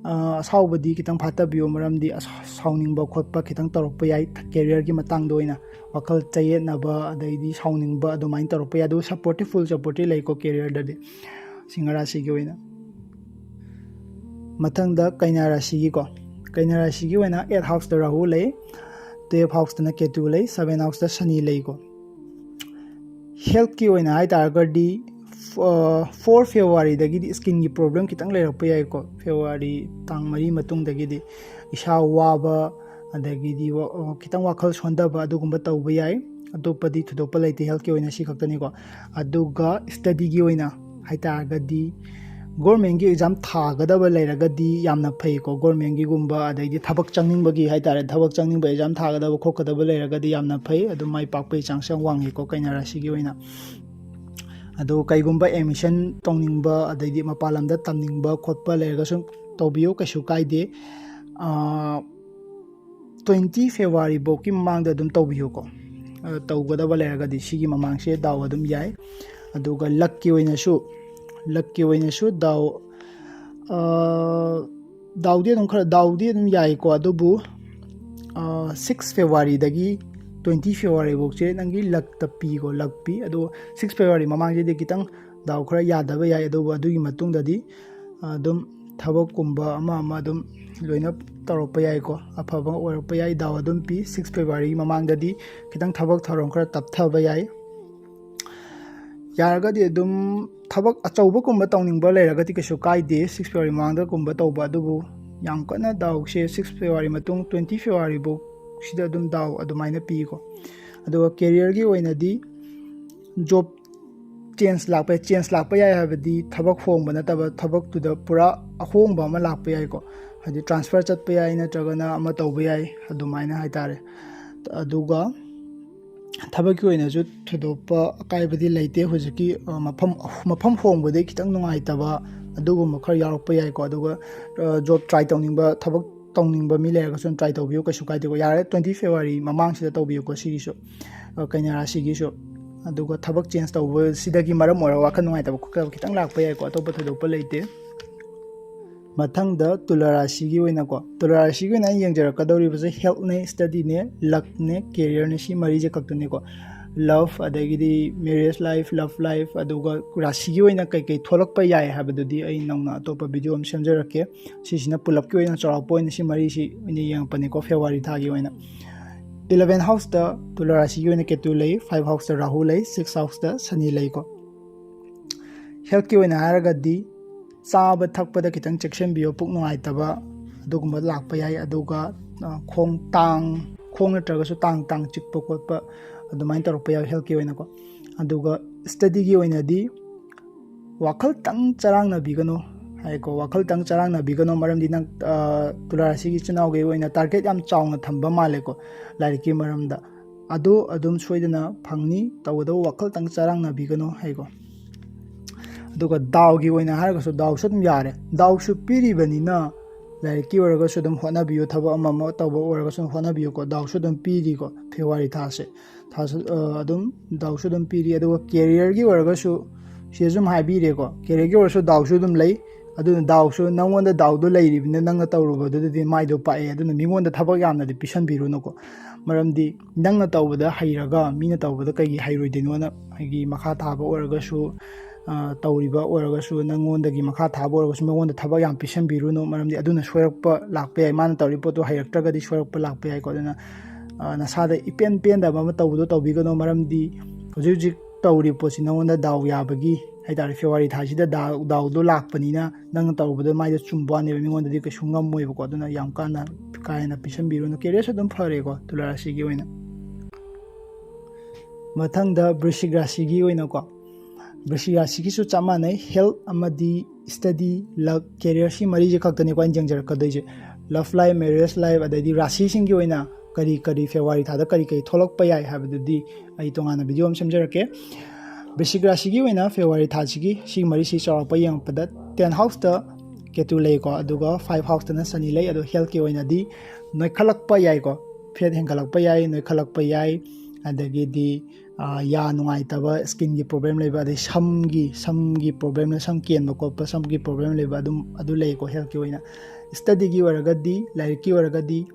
ꯑ, ꯑꯁꯥꯎꯕꯗꯤ ꯈꯤꯇꯪ ꯐꯥꯠꯇꯕꯤꯌꯨ, ꯃꯔꯝꯗꯤ ꯑꯁ-, ꯁꯥꯎꯅꯤꯡꯕ ꯈꯣꯠꯄ ꯈꯤꯇꯪ ꯇꯧꯔꯛꯄ ꯌꯥꯏ꯫ ꯀꯦꯔꯤꯌꯔꯒꯤ ꯃꯇꯥꯡꯗ ꯑꯣꯏꯅ ꯋꯥꯈꯜ ꯆꯌꯦꯠꯅꯕ, ꯑꯗꯩꯗꯤ ꯁꯥꯎꯅꯤꯡꯕ ꯑꯗꯨꯃꯥꯏꯅ ꯇꯧꯔꯛꯄ ꯌꯥꯏ꯫ ꯑꯗꯨꯕꯨ supportꯇꯤ full supportꯇꯤ ꯂꯩꯀꯣ ꯀꯦꯔꯤꯌꯔꯗꯗꯤ, ꯁꯤꯡꯍ ꯔꯥꯁꯤꯒꯤ ꯑꯣꯏꯅ꯫ ꯃꯊꯪꯗ ꯀꯩꯅꯥ ꯔꯥꯁꯤꯒꯤꯀꯣ꯫ ꯀꯩꯅꯥ ꯔꯥꯁꯤꯒꯤ ꯑꯣꯏꯅ eight houseꯇ ꯔꯥꯍꯨ ꯂꯩ, twelve houseꯇꯅ ꯀꯦꯇꯨ ꯂꯩ, seven houseꯇ ꯁꯅꯤ ꯂꯩꯀꯣ꯫ ꯍꯦꯜꯠꯀꯤ ꯑꯣꯏꯅ ꯍꯥꯏꯇꯥꯔꯒꯗꯤ, ꯑ, four Februaryꯗꯒꯤꯗꯤ skinꯒꯤ problem ꯈꯤꯇꯪ ꯂꯩꯔꯛꯄ ꯌꯥꯏꯀꯣ꯫ February ꯇꯥꯡ ꯃꯔꯤ ꯃꯇꯨꯡꯗꯒꯤꯗꯤ ꯏꯁꯥ ꯋꯥꯕ, ꯑꯗꯒꯤꯗꯤ ꯋꯥ-, ꯑ, ꯈꯤꯇꯪ ꯋꯥꯈꯜ ꯁꯣꯟꯊꯕ ꯑꯗꯨꯒꯨꯝꯕ ꯇꯧꯕ ꯌꯥꯏ꯫ ꯑꯇꯣꯞꯄꯗꯤ ꯊꯣꯏꯗꯣꯛꯄ ꯂꯩꯇꯦ ꯍꯦꯜꯠꯀꯤ ꯑꯣꯏꯅ ꯁꯤ ꯈꯛꯇꯅꯤꯀꯣ꯫ ꯑꯗꯨꯒ ꯁ꯭ꯇꯗꯤꯒꯤ ꯑꯣꯏꯅ ꯍꯥꯏꯇꯥꯔꯒꯗꯤ ꯒꯣꯔꯃꯦꯟꯒꯤ ꯑꯦꯛꯖꯥꯝ ꯊꯥꯒꯗꯕ ꯂꯩꯔꯒꯗꯤ ꯌꯥꯝꯅ ꯐꯩꯀꯣ꯫ ꯒꯣꯔꯃꯦꯟꯒꯤꯒꯨꯝꯕ, ꯑꯗꯩꯗꯤ ꯊꯕꯛ ꯆꯪꯅꯤꯡꯕꯒꯤ ꯍꯥꯏꯇꯥꯔꯦ, ꯊꯕꯛ ꯆꯪꯅꯤꯡꯕ ꯑꯦꯛꯖꯥꯝ ꯊꯥꯒꯗꯕ ꯈꯣꯠꯀꯗꯕ ꯂꯩꯔꯒꯗꯤ ꯌꯥꯝꯅ ꯐꯩ, ꯑꯗꯨꯝ ꯃꯥꯏ ꯄꯥꯛꯄꯒꯤ ꯆꯥꯟꯁ ꯌꯥꯝ ꯋꯥꯡꯉꯤꯀꯣ ꯀꯩꯅꯥ ꯔꯥꯁꯤꯒꯤ ꯑꯣꯏꯅ꯫ ꯑꯗꯣ ꯀꯩꯒꯨꯝꯕ ꯑꯦꯗꯃꯤꯁꯟ ꯇꯧꯅꯤꯡꯕ, ꯑꯗꯩꯗꯤ ꯃꯄꯥꯟ ꯂꯝꯗ ꯇꯝꯅꯤꯡꯕ ꯈꯣꯠꯄ ꯂꯩꯔꯒꯁꯨ ꯇꯧꯕꯤꯌꯨ, ꯀꯩꯁꯨ ꯀꯥꯏꯗꯦ꯫ ꯇ꯭ꯋꯦꯟꯇꯤ ꯐꯦꯕ꯭ꯔꯨꯋꯥꯔꯤ ꯐꯥꯎꯒꯤ ꯃꯃꯥꯡꯗ ꯑꯗꯨꯝ ꯇꯧꯕꯤꯌꯨꯀꯣ꯫ ꯑ, ꯇꯧꯒꯗꯕ ꯂꯩꯔꯒꯗꯤ ꯁꯤꯒꯤ ꯃꯃꯥꯡꯁꯦ ꯗꯥꯎ ꯑꯗꯨꯝ ꯌꯥꯏ꯫ ꯑꯗꯨꯒ ꯂꯛꯀꯤ ꯑꯣꯏꯅꯁꯨ, ꯂꯛꯀꯤ ꯑꯣꯏꯅꯁꯨ ꯗꯥꯎ, ꯑ, ꯗꯥꯎꯗꯤ ꯑꯗꯨꯝ ꯈꯔ, ꯗꯥꯎꯗꯤ ꯑꯗꯨꯝ ꯌꯥꯏꯀꯣ, ꯑꯗꯨꯕꯨ ꯁꯤꯛꯁ ꯐꯦꯕ꯭ꯔꯨꯋꯥꯔꯤꯗꯒꯤ ꯇ꯭ꯋꯦꯟꯇꯤ ꯐꯦꯕ꯭ꯔꯨꯋꯥꯔꯤ ꯐꯥꯎꯁꯦ ꯅꯪꯒꯤ ꯂꯛꯇ ꯄꯤꯀꯣ, ꯂꯛ ꯄꯤ꯫ ꯑꯗꯣ ꯁꯤꯛꯁ ꯐꯦꯕ꯭ꯔꯨꯋꯥꯔꯤ ꯃꯃꯥꯡꯁꯤꯗꯤ ꯈꯤꯇꯪ ꯗꯥꯎ ꯈꯔ ꯌꯥꯗꯕ ꯌꯥꯏ, ꯑꯗꯨꯕꯨ ꯑꯗꯨꯒꯤ ꯃꯇꯨꯡꯗꯗꯤ ꯑꯗꯨꯝ ꯊꯕꯛꯀꯨꯝꯕ ꯑꯃ ꯑꯃ ꯑꯗꯨꯝ ꯂꯣꯏꯅ ꯇꯧꯔꯛꯄ ꯌꯥꯏꯀꯣ, ꯑꯐꯕ ꯑꯣꯏꯔꯛꯄ ꯌꯥꯏ, ꯗꯥꯎ ꯑꯗꯨꯝ ꯄꯤ꯫ ꯁꯤꯛꯁ ꯐꯦꯕ꯭ꯔꯨꯋꯥꯔꯤ ꯃꯃꯥꯡꯗꯗꯤ ꯈꯤꯇꯪ ꯊꯕꯛ ꯊꯧꯔꯝ ꯈꯔ ꯇꯞꯊꯕ ꯌꯥꯏ꯫ ꯌꯥꯔꯒꯗꯤ ꯑꯗꯨꯝ ꯊꯕꯛ ꯑꯆꯧꯕꯒꯨꯝꯕ ꯇꯧꯅꯤꯡꯕ ꯂꯩꯔꯒꯗꯤ ꯀꯩꯁꯨ ꯀꯥꯏꯗꯦ, ꯁꯤꯛꯁ ꯐꯦꯕ꯭ꯔꯨꯋꯥꯔꯤ ꯃꯃꯥꯡꯗꯒꯨꯝꯕ ꯇꯧꯕ, ꯑꯗꯨꯕꯨ ꯌꯥꯝ ꯀꯟꯅ ꯗꯥꯎꯁꯦ ꯁꯤꯛꯁ ꯐꯦꯕ꯭ꯔꯨꯋꯥꯔꯤ ꯃꯇꯨꯡ ꯇ꯭ꯋꯦꯟꯇꯤ ꯐꯦꯕ꯭ꯔꯨꯋꯥꯔꯤ ꯐꯥꯎ ꯁꯤꯗ ꯑꯗꯨꯝ ꯗꯥꯎ ꯑꯗꯨꯃꯥꯏꯅ ꯄꯤꯀꯣ꯫ ꯑꯗꯨꯒ ꯀꯦꯔꯤꯌꯔꯒꯤ ꯑꯣꯏꯅꯗꯤ ꯖꯣꯕ ꯆꯦꯟꯖ ꯂꯥꯛꯄ ꯌꯥꯏ꯫ ꯆꯦꯟꯖ ꯂꯥꯛꯄ ꯌꯥꯏ ꯍꯥꯏꯕꯗꯤ ꯊꯕꯛ ꯍꯣꯡꯕ ꯅꯠꯇꯕ, ꯊꯕꯛꯇꯨꯗ ꯄꯨꯔꯥ ꯑꯍꯣꯡꯕ ꯑꯃ ꯂꯥꯛꯄ ꯌꯥꯏꯀꯣ꯫ ꯍꯥꯏꯗꯤ ꯇ꯭ꯔꯥꯟꯁꯐꯔ ꯆꯠꯄ ꯌꯥꯏ, ꯅꯠꯇ꯭ꯔꯒꯅ ꯑꯃ ꯇꯧꯕ ꯌꯥꯏ, ꯑꯗꯨꯃꯥꯏꯅ ꯍꯥꯏꯇꯥꯔꯦ꯫ ꯑꯗꯨꯒ ꯊꯕꯛꯀꯤ ꯑꯣꯏꯅꯁꯨ ꯊꯣꯏꯗꯣꯛꯄ ꯑꯀꯥꯏꯕꯗꯤ ꯂꯩꯇꯦ꯫ ꯍꯧꯖꯤꯛꯀꯤ, ꯑ, ꯃꯐꯝ, ꯃꯐꯝ ꯍꯣꯡꯕꯗꯤ ꯈꯤꯇꯪ ꯅꯨꯡꯉꯥꯏꯇꯕ ꯑꯗꯨꯒꯨꯝꯕ ꯈꯔ ꯌꯥꯎꯔꯛꯄ ꯌꯥꯏꯀꯣ꯫ ꯑꯗꯨꯒ, ꯑ, ꯖꯣꯕ ꯇ꯭ꯔꯥꯏ ꯇꯧꯅꯤꯡꯕ, ꯊꯕꯛ ꯇꯧꯅꯤꯡꯕ ꯃꯤ ꯂꯩꯔꯒꯁꯨ ꯑꯗꯨꯝ ꯇ꯭ꯔꯥꯏ ꯇꯧꯕꯤꯌꯨ, ꯀꯩꯁꯨ ꯀꯥꯏꯗꯦꯀꯣ꯫ ꯌꯥꯔꯦ, ꯇ꯭ꯋꯦꯟꯇꯤ ꯐꯦꯕ꯭ꯔꯨꯋꯥꯔꯤ ꯃꯃꯥꯡꯁꯤꯗ ꯇꯧꯕꯤꯌꯨꯀꯣ ꯁꯤꯒꯤꯁꯨ, ꯑ, ꯀꯩꯅꯥ ꯔꯥꯁꯤꯒꯤꯁꯨ꯫ ꯑꯗꯨꯒ ꯊꯕꯛ ꯆꯦꯟꯖ ꯇꯧꯕꯁꯤꯗꯒꯤ ꯃꯔꯝ ꯑꯣꯏꯔꯒ ꯋꯥꯈꯜ ꯅꯨꯡꯉꯥꯏꯇꯕ ꯈꯣꯠꯇꯕ ꯈꯤꯇꯪ ꯂꯥꯛꯄ ꯌꯥꯏꯀꯣ, ꯑꯇꯣꯞꯄ ꯊꯣꯏꯗꯣꯛꯄ ꯂꯩꯇꯦ꯫ ꯃꯊꯪꯗ ꯇꯨꯂꯥ ꯔꯥꯁꯤꯒꯤ ꯑꯣꯏꯅꯀꯣ, ꯇꯨꯂꯥ ꯔꯥꯁꯤꯒꯤ ꯑꯣꯏꯅ ꯑꯩꯅ ꯌꯦꯡꯖꯔꯛꯀꯗꯧꯔꯤꯕꯁꯦ ꯍꯦꯜꯠꯅꯦ, ꯁ꯭ꯇꯗꯤꯅꯦ, ꯂꯛꯅꯦ, ꯀꯦꯔꯤꯌꯔꯅꯦ, ꯁꯤ ꯃꯔꯤꯁꯦ ꯈꯛꯇꯅꯤꯀꯣ꯫ ꯂꯚ, ꯑꯗꯒꯤꯗꯤ ꯃꯦꯔꯤꯌꯦꯖ ꯂꯥꯏꯐ, ꯂꯚ ꯂꯥꯏꯐ, ꯑꯗꯨꯒ ꯔꯥꯁꯤꯒꯤ ꯑꯣꯏꯅ ꯀꯩꯀꯩ ꯊꯣꯛꯂꯛꯄ ꯌꯥꯏ ꯍꯥꯏꯕꯗꯨꯗꯤ ꯑꯩ ꯅꯧꯅ ꯑꯇꯣꯞꯄ ꯚꯤꯗꯤꯑꯣ ꯑꯃ ꯁꯦꯝꯖꯔꯛꯀꯦ꯫ ꯁꯤꯁꯤꯅ ꯄꯨꯂꯞꯀꯤ ꯑꯣꯏꯅ, ꯆꯥꯎꯔꯥꯛꯄ ꯑꯣꯏꯅ ꯁꯤ ꯃꯔꯤꯁꯤ ꯑꯣꯏꯅ ꯌꯦꯡꯉꯛꯄꯅꯤꯀꯣ, ꯐꯦꯕ꯭ꯔꯨꯋꯥꯔꯤ ꯊꯥꯒꯤ ꯑꯣꯏꯅ꯫ ꯏꯂꯚꯦꯟ ꯍꯥꯎꯁꯇ ꯇꯨꯂꯥ ꯔꯥꯁꯤꯒꯤ ꯑꯣꯏꯅ ꯀꯦꯇꯨ ꯂꯩ, ꯐꯥꯏꯚ ꯍꯥꯎꯁꯇ ꯔꯥꯍꯨ ꯂꯩ, ꯁꯤꯛꯁ ꯍꯥꯎꯁꯇ ꯁꯅꯤ ꯂꯩꯀꯣ꯫ ꯍꯦꯜꯠꯀꯤ ꯑꯣꯏꯅ ꯍꯥꯏꯔꯒꯗꯤ ꯆꯥꯕ ꯊꯛꯄꯗ ꯈꯤꯇꯪ ꯆꯦꯛꯁꯤꯟꯕꯤꯌꯨ, ꯄꯨꯛ ꯅꯨꯡꯉꯥꯏꯇꯕ ꯑꯗꯨꯒꯨꯝꯕ ꯂꯥꯛꯄ ꯌꯥꯏ꯫ ꯑꯗꯨꯒ, ꯑ, ꯈꯣꯡ ꯇꯥꯡ, ꯈꯣꯡ ꯅꯠꯇ꯭ꯔꯒꯁꯨ ꯇꯥꯡ ꯇꯥꯡ ꯆꯤꯛꯄ ꯈꯣꯠꯄ ꯑꯗꯨꯃꯥꯏꯅ ꯇꯧꯔꯛꯄ ꯌꯥꯏ ꯍꯦꯜꯠꯀꯤ ꯑꯣꯏꯅꯀꯣ꯫ ꯑꯗꯨꯒ ꯁ꯭ꯇꯗꯤꯒꯤ ꯑꯣꯏꯅꯗꯤ ꯋꯥꯈꯜꯇꯪ ꯆꯔꯥꯡꯅꯕꯤꯒꯅꯨ ꯍꯥꯏꯀꯣ꯫ ꯋꯥꯈꯜꯇꯪ ꯆꯔꯥꯡꯅꯕꯤꯒꯅꯨ, ꯃꯔꯝꯗꯤ ꯅꯪ, ꯑ, ꯇꯨꯂꯥ ꯔꯥꯁꯤꯒꯤ ꯏꯆꯤꯟ ꯏꯅꯥꯎꯒꯤ ꯑꯣꯏꯅ target ꯌꯥꯝ ꯆꯥꯎꯅ ꯊꯝꯕ ꯃꯥꯜꯂꯦꯀꯣ, ꯂꯥꯏꯔꯤꯛꯀꯤ ꯃꯔꯝꯗ꯫ ꯑꯗꯨ ꯑꯗꯨꯝ ꯁꯣꯏꯗꯅ ꯐꯪꯅꯤ, ꯇꯧꯒꯗꯕ ꯋꯥꯈꯜꯇꯪ ꯆꯔꯥꯡꯅꯕꯤꯒꯅꯨ ꯍꯥꯏꯀꯣ꯫ ꯑꯗꯨꯒ ꯗꯥꯎꯒꯤ ꯑꯣꯏꯅ ꯍꯥꯏꯔꯒꯁꯨ, ꯗꯥꯎꯁꯨ ꯑꯗꯨꯝ ꯌꯥꯔꯦ, ꯗꯥꯎꯁꯨ ꯄꯤꯔꯤꯕꯅꯤꯅ, ꯂꯥꯏꯔꯤꯛꯀꯤ ꯑꯣꯏꯔꯒꯁꯨ ꯑꯗꯨꯝ ꯍꯣꯠꯅꯕꯤꯌꯨ, ꯊꯕꯛ ꯑꯃ ꯑꯃ ꯇꯧꯕ ꯑꯣꯏꯔꯒꯁꯨ ꯑꯗꯨꯝ ꯍꯣꯠꯅꯕꯤꯌꯨꯀꯣ꯫ ꯗꯥꯎꯁꯨ ꯑꯗꯨꯝ ꯄꯤꯔꯤꯀꯣ ꯐꯦꯕ꯭ꯔꯨꯋꯥꯔꯤ ꯊꯥꯁꯦ, ꯊꯥꯁꯨ, ꯑ, ꯑꯗꯨꯝ ꯗꯥꯎꯁꯨ ꯑꯗꯨꯝ ꯄꯤꯔꯤ꯫ ꯑꯗꯨꯒ careerꯒꯤ ꯑꯣꯏꯔꯒꯁꯨ ꯁꯤꯗꯁꯨ ꯑꯗꯨꯝ ꯍꯥꯏꯕꯤꯔꯦꯀꯣ, careerꯒꯤ ꯑꯣꯏꯔꯁꯨ ꯗꯥꯎꯁꯨ ꯑꯗꯨꯝ ꯂꯩ꯫ ꯑꯗꯨꯅ ꯗꯥꯎꯁꯨ ꯅꯪꯉꯣꯟꯗ ꯗꯥꯎꯗꯣ ꯂꯩꯔꯤꯕꯅꯤꯅ ꯅꯪꯅ ꯇꯧꯔꯨꯕꯗꯨꯗꯗꯤ ꯃꯥꯏꯗꯣ ꯄꯥꯛꯑꯦ꯫ ꯑꯗꯨꯅ ꯃꯤꯉꯣꯟꯗ ꯊꯕꯛ ꯌꯥꯝꯅꯗꯤ ꯄꯤꯁꯟꯕꯤꯔꯨꯅꯨꯀꯣ, ꯃꯔꯝꯗꯤ ꯅꯪꯅ ꯇꯧꯕꯗ ꯍꯩꯔꯒ ꯃꯤꯅ ꯇꯧꯕꯗ ꯀꯩꯒꯤ ꯍꯩꯔꯣꯏꯗꯣꯏꯅꯣꯅ, ꯑꯩꯒꯤ ꯃꯈꯥ ꯊꯥꯕ ꯑꯣꯏꯔꯒꯁꯨ, ꯑ, ꯇꯧꯔꯤꯕ ꯑꯣꯏꯔꯒꯁꯨ, ꯅꯪꯉꯣꯟꯗꯒꯤ ꯃꯈꯥ ꯊꯥꯕ ꯑꯣꯏꯔꯒꯁꯨ ꯃꯉꯣꯟꯗ ꯊꯕꯛ ꯌꯥꯝ ꯄꯤꯁꯟꯕꯤꯔꯨꯅꯨ, ꯃꯔꯝꯗꯤ ꯑꯗꯨꯅ ꯁꯣꯏꯔꯛꯄ ꯂꯥꯛꯄ ꯌꯥꯏ꯫ ꯃꯥꯅ ꯇꯧꯔꯤꯕ ꯄꯣꯠꯇꯣ ꯍꯩꯔꯛꯇ꯭ꯔꯒꯗꯤ ꯁꯣꯏꯔꯛꯄ ꯂꯥꯛꯄ ꯌꯥꯏꯀꯣ꯫ ꯑꯗꯨꯅ, ꯑ, ꯅꯁꯥꯗ ꯏꯄꯦꯟ ꯄꯦꯟꯗꯕ ꯑꯃ ꯇꯧꯕꯗꯣ ꯇꯧꯕꯤꯒꯅꯨ, ꯃꯔꯝꯗꯤ ꯍꯧꯖꯤꯛ ꯍꯧꯖꯤꯛ ꯇꯧꯔꯤꯕ ꯄꯣꯠꯁꯤ ꯅꯉꯣꯟꯗ ꯗꯥꯎ ꯌꯥꯕꯒꯤ ꯍꯥꯏꯇꯥꯔꯦ, ꯐꯦꯕ꯭ꯔꯨꯋꯥꯔꯤ ꯊꯥꯁꯤꯗ ꯗꯥꯎ, ꯗꯥꯎꯗꯣ ꯂꯥꯛꯄꯅꯤꯅ ꯅꯪꯅ ꯇꯧꯔꯨꯕꯗꯣ ꯃꯥꯏꯗ ꯆꯨꯝꯕ ꯋꯥꯅꯦꯕ, ꯃꯤꯉꯣꯟꯗꯗꯤ ꯀꯩꯁꯨ ꯉꯝꯃꯣꯏꯕꯀꯣ꯫ ꯑꯗꯨꯅ ꯌꯥꯝ ꯀꯥꯟꯅ, ꯀꯥ ꯍꯦꯟꯅ ꯄꯤꯁꯟꯕꯤꯔꯨꯅꯨ꯫ Careerꯁꯨ ꯑꯗꯨꯝ ꯐꯔꯦꯀꯣ ꯇꯨꯂꯥ ꯔꯥꯁꯤꯒꯤ ꯑꯣꯏꯅ꯫ ꯃꯊꯪꯗ ꯕ꯭ꯔꯤꯁꯤꯛ ꯔꯥꯁꯤꯒꯤ ꯑꯣꯏꯅꯀꯣ, ꯕ꯭ꯔꯤꯁꯤꯛ ꯔꯥꯁꯤꯒꯤꯁꯨ ꯆꯞ ꯃꯥꯟꯅꯩ, health ꯑꯃꯗꯤ study, luck, career ꯁꯤ ꯃꯔꯤꯁꯦ ꯈꯛꯇꯅꯤꯀꯣ ꯑꯩꯅ ꯌꯦꯡꯖꯔꯛꯀꯗꯣꯏꯁꯦ꯫ Love life, marriage life, ꯑꯗꯩꯗꯤ ꯔꯥꯁꯤꯁꯤꯡꯒꯤ ꯑꯣꯏꯅ ꯀꯔꯤ ꯀꯔꯤ ꯐꯦꯕ꯭ꯔꯨꯋꯥꯔꯤ ꯊꯥꯗ ꯀꯔꯤ ꯀꯔꯤ ꯊꯣꯛꯂꯛꯄ ꯌꯥꯏ ꯍꯥꯏꯕꯗꯨꯗꯤ ꯑꯩ ꯇꯣꯉꯥꯟꯅ video ꯑꯃ ꯁꯦꯝꯖꯔꯛꯀꯦ꯫ ꯕ꯭ꯔꯤꯁꯤꯛ ꯔꯥꯁꯤꯒꯤ ꯑꯣꯏꯅ ꯐꯦꯕ꯭ꯔꯨꯋꯥꯔꯤ ꯊꯥꯁꯤꯒꯤ ꯁꯤ ꯃꯔꯤꯁꯤ ꯆꯥꯎꯔꯥꯛꯄ ꯌꯦꯡꯉꯛꯄꯗ ten houseꯇ ꯀꯦꯇꯨ ꯂꯩꯀꯣ, ꯑꯗꯨꯒ five houseꯇꯅ ꯁꯅꯤ ꯂꯩ꯫ ꯑꯗꯣ healthꯀꯤ ꯑꯣꯏꯅꯗꯤ ꯅꯣꯏꯈꯠꯂꯛꯄ ꯌꯥꯏꯀꯣ, fat ꯍꯦꯟꯒꯠꯂꯛꯄ ꯌꯥꯏ, ꯅꯣꯏꯈꯠꯂꯛꯄ ꯌꯥꯏ, ꯑꯗꯒꯤꯗꯤ, ꯑ, ꯌꯥ ꯅꯨꯡꯉꯥꯏꯇꯕ, skinꯒꯤ problem ꯂꯩꯕ, ꯑꯗꯩ ꯁꯝꯒꯤ, ꯁꯝꯒꯤ problemꯅ ꯁꯝ ꯀꯦꯟꯕ ꯈꯣꯠꯄ, ꯁꯝꯒꯤ problem ꯂꯩꯕ, ꯑꯗꯨꯝ ꯑꯗꯨ ꯂꯩꯀꯣ healthꯀꯤ ꯑꯣꯏꯅ꯫ Studyꯒꯤ ꯑꯣꯏꯔꯒꯗꯤ, ꯂꯥꯏꯔꯤꯛꯀꯤ ꯑꯣꯏꯔꯒꯗꯤ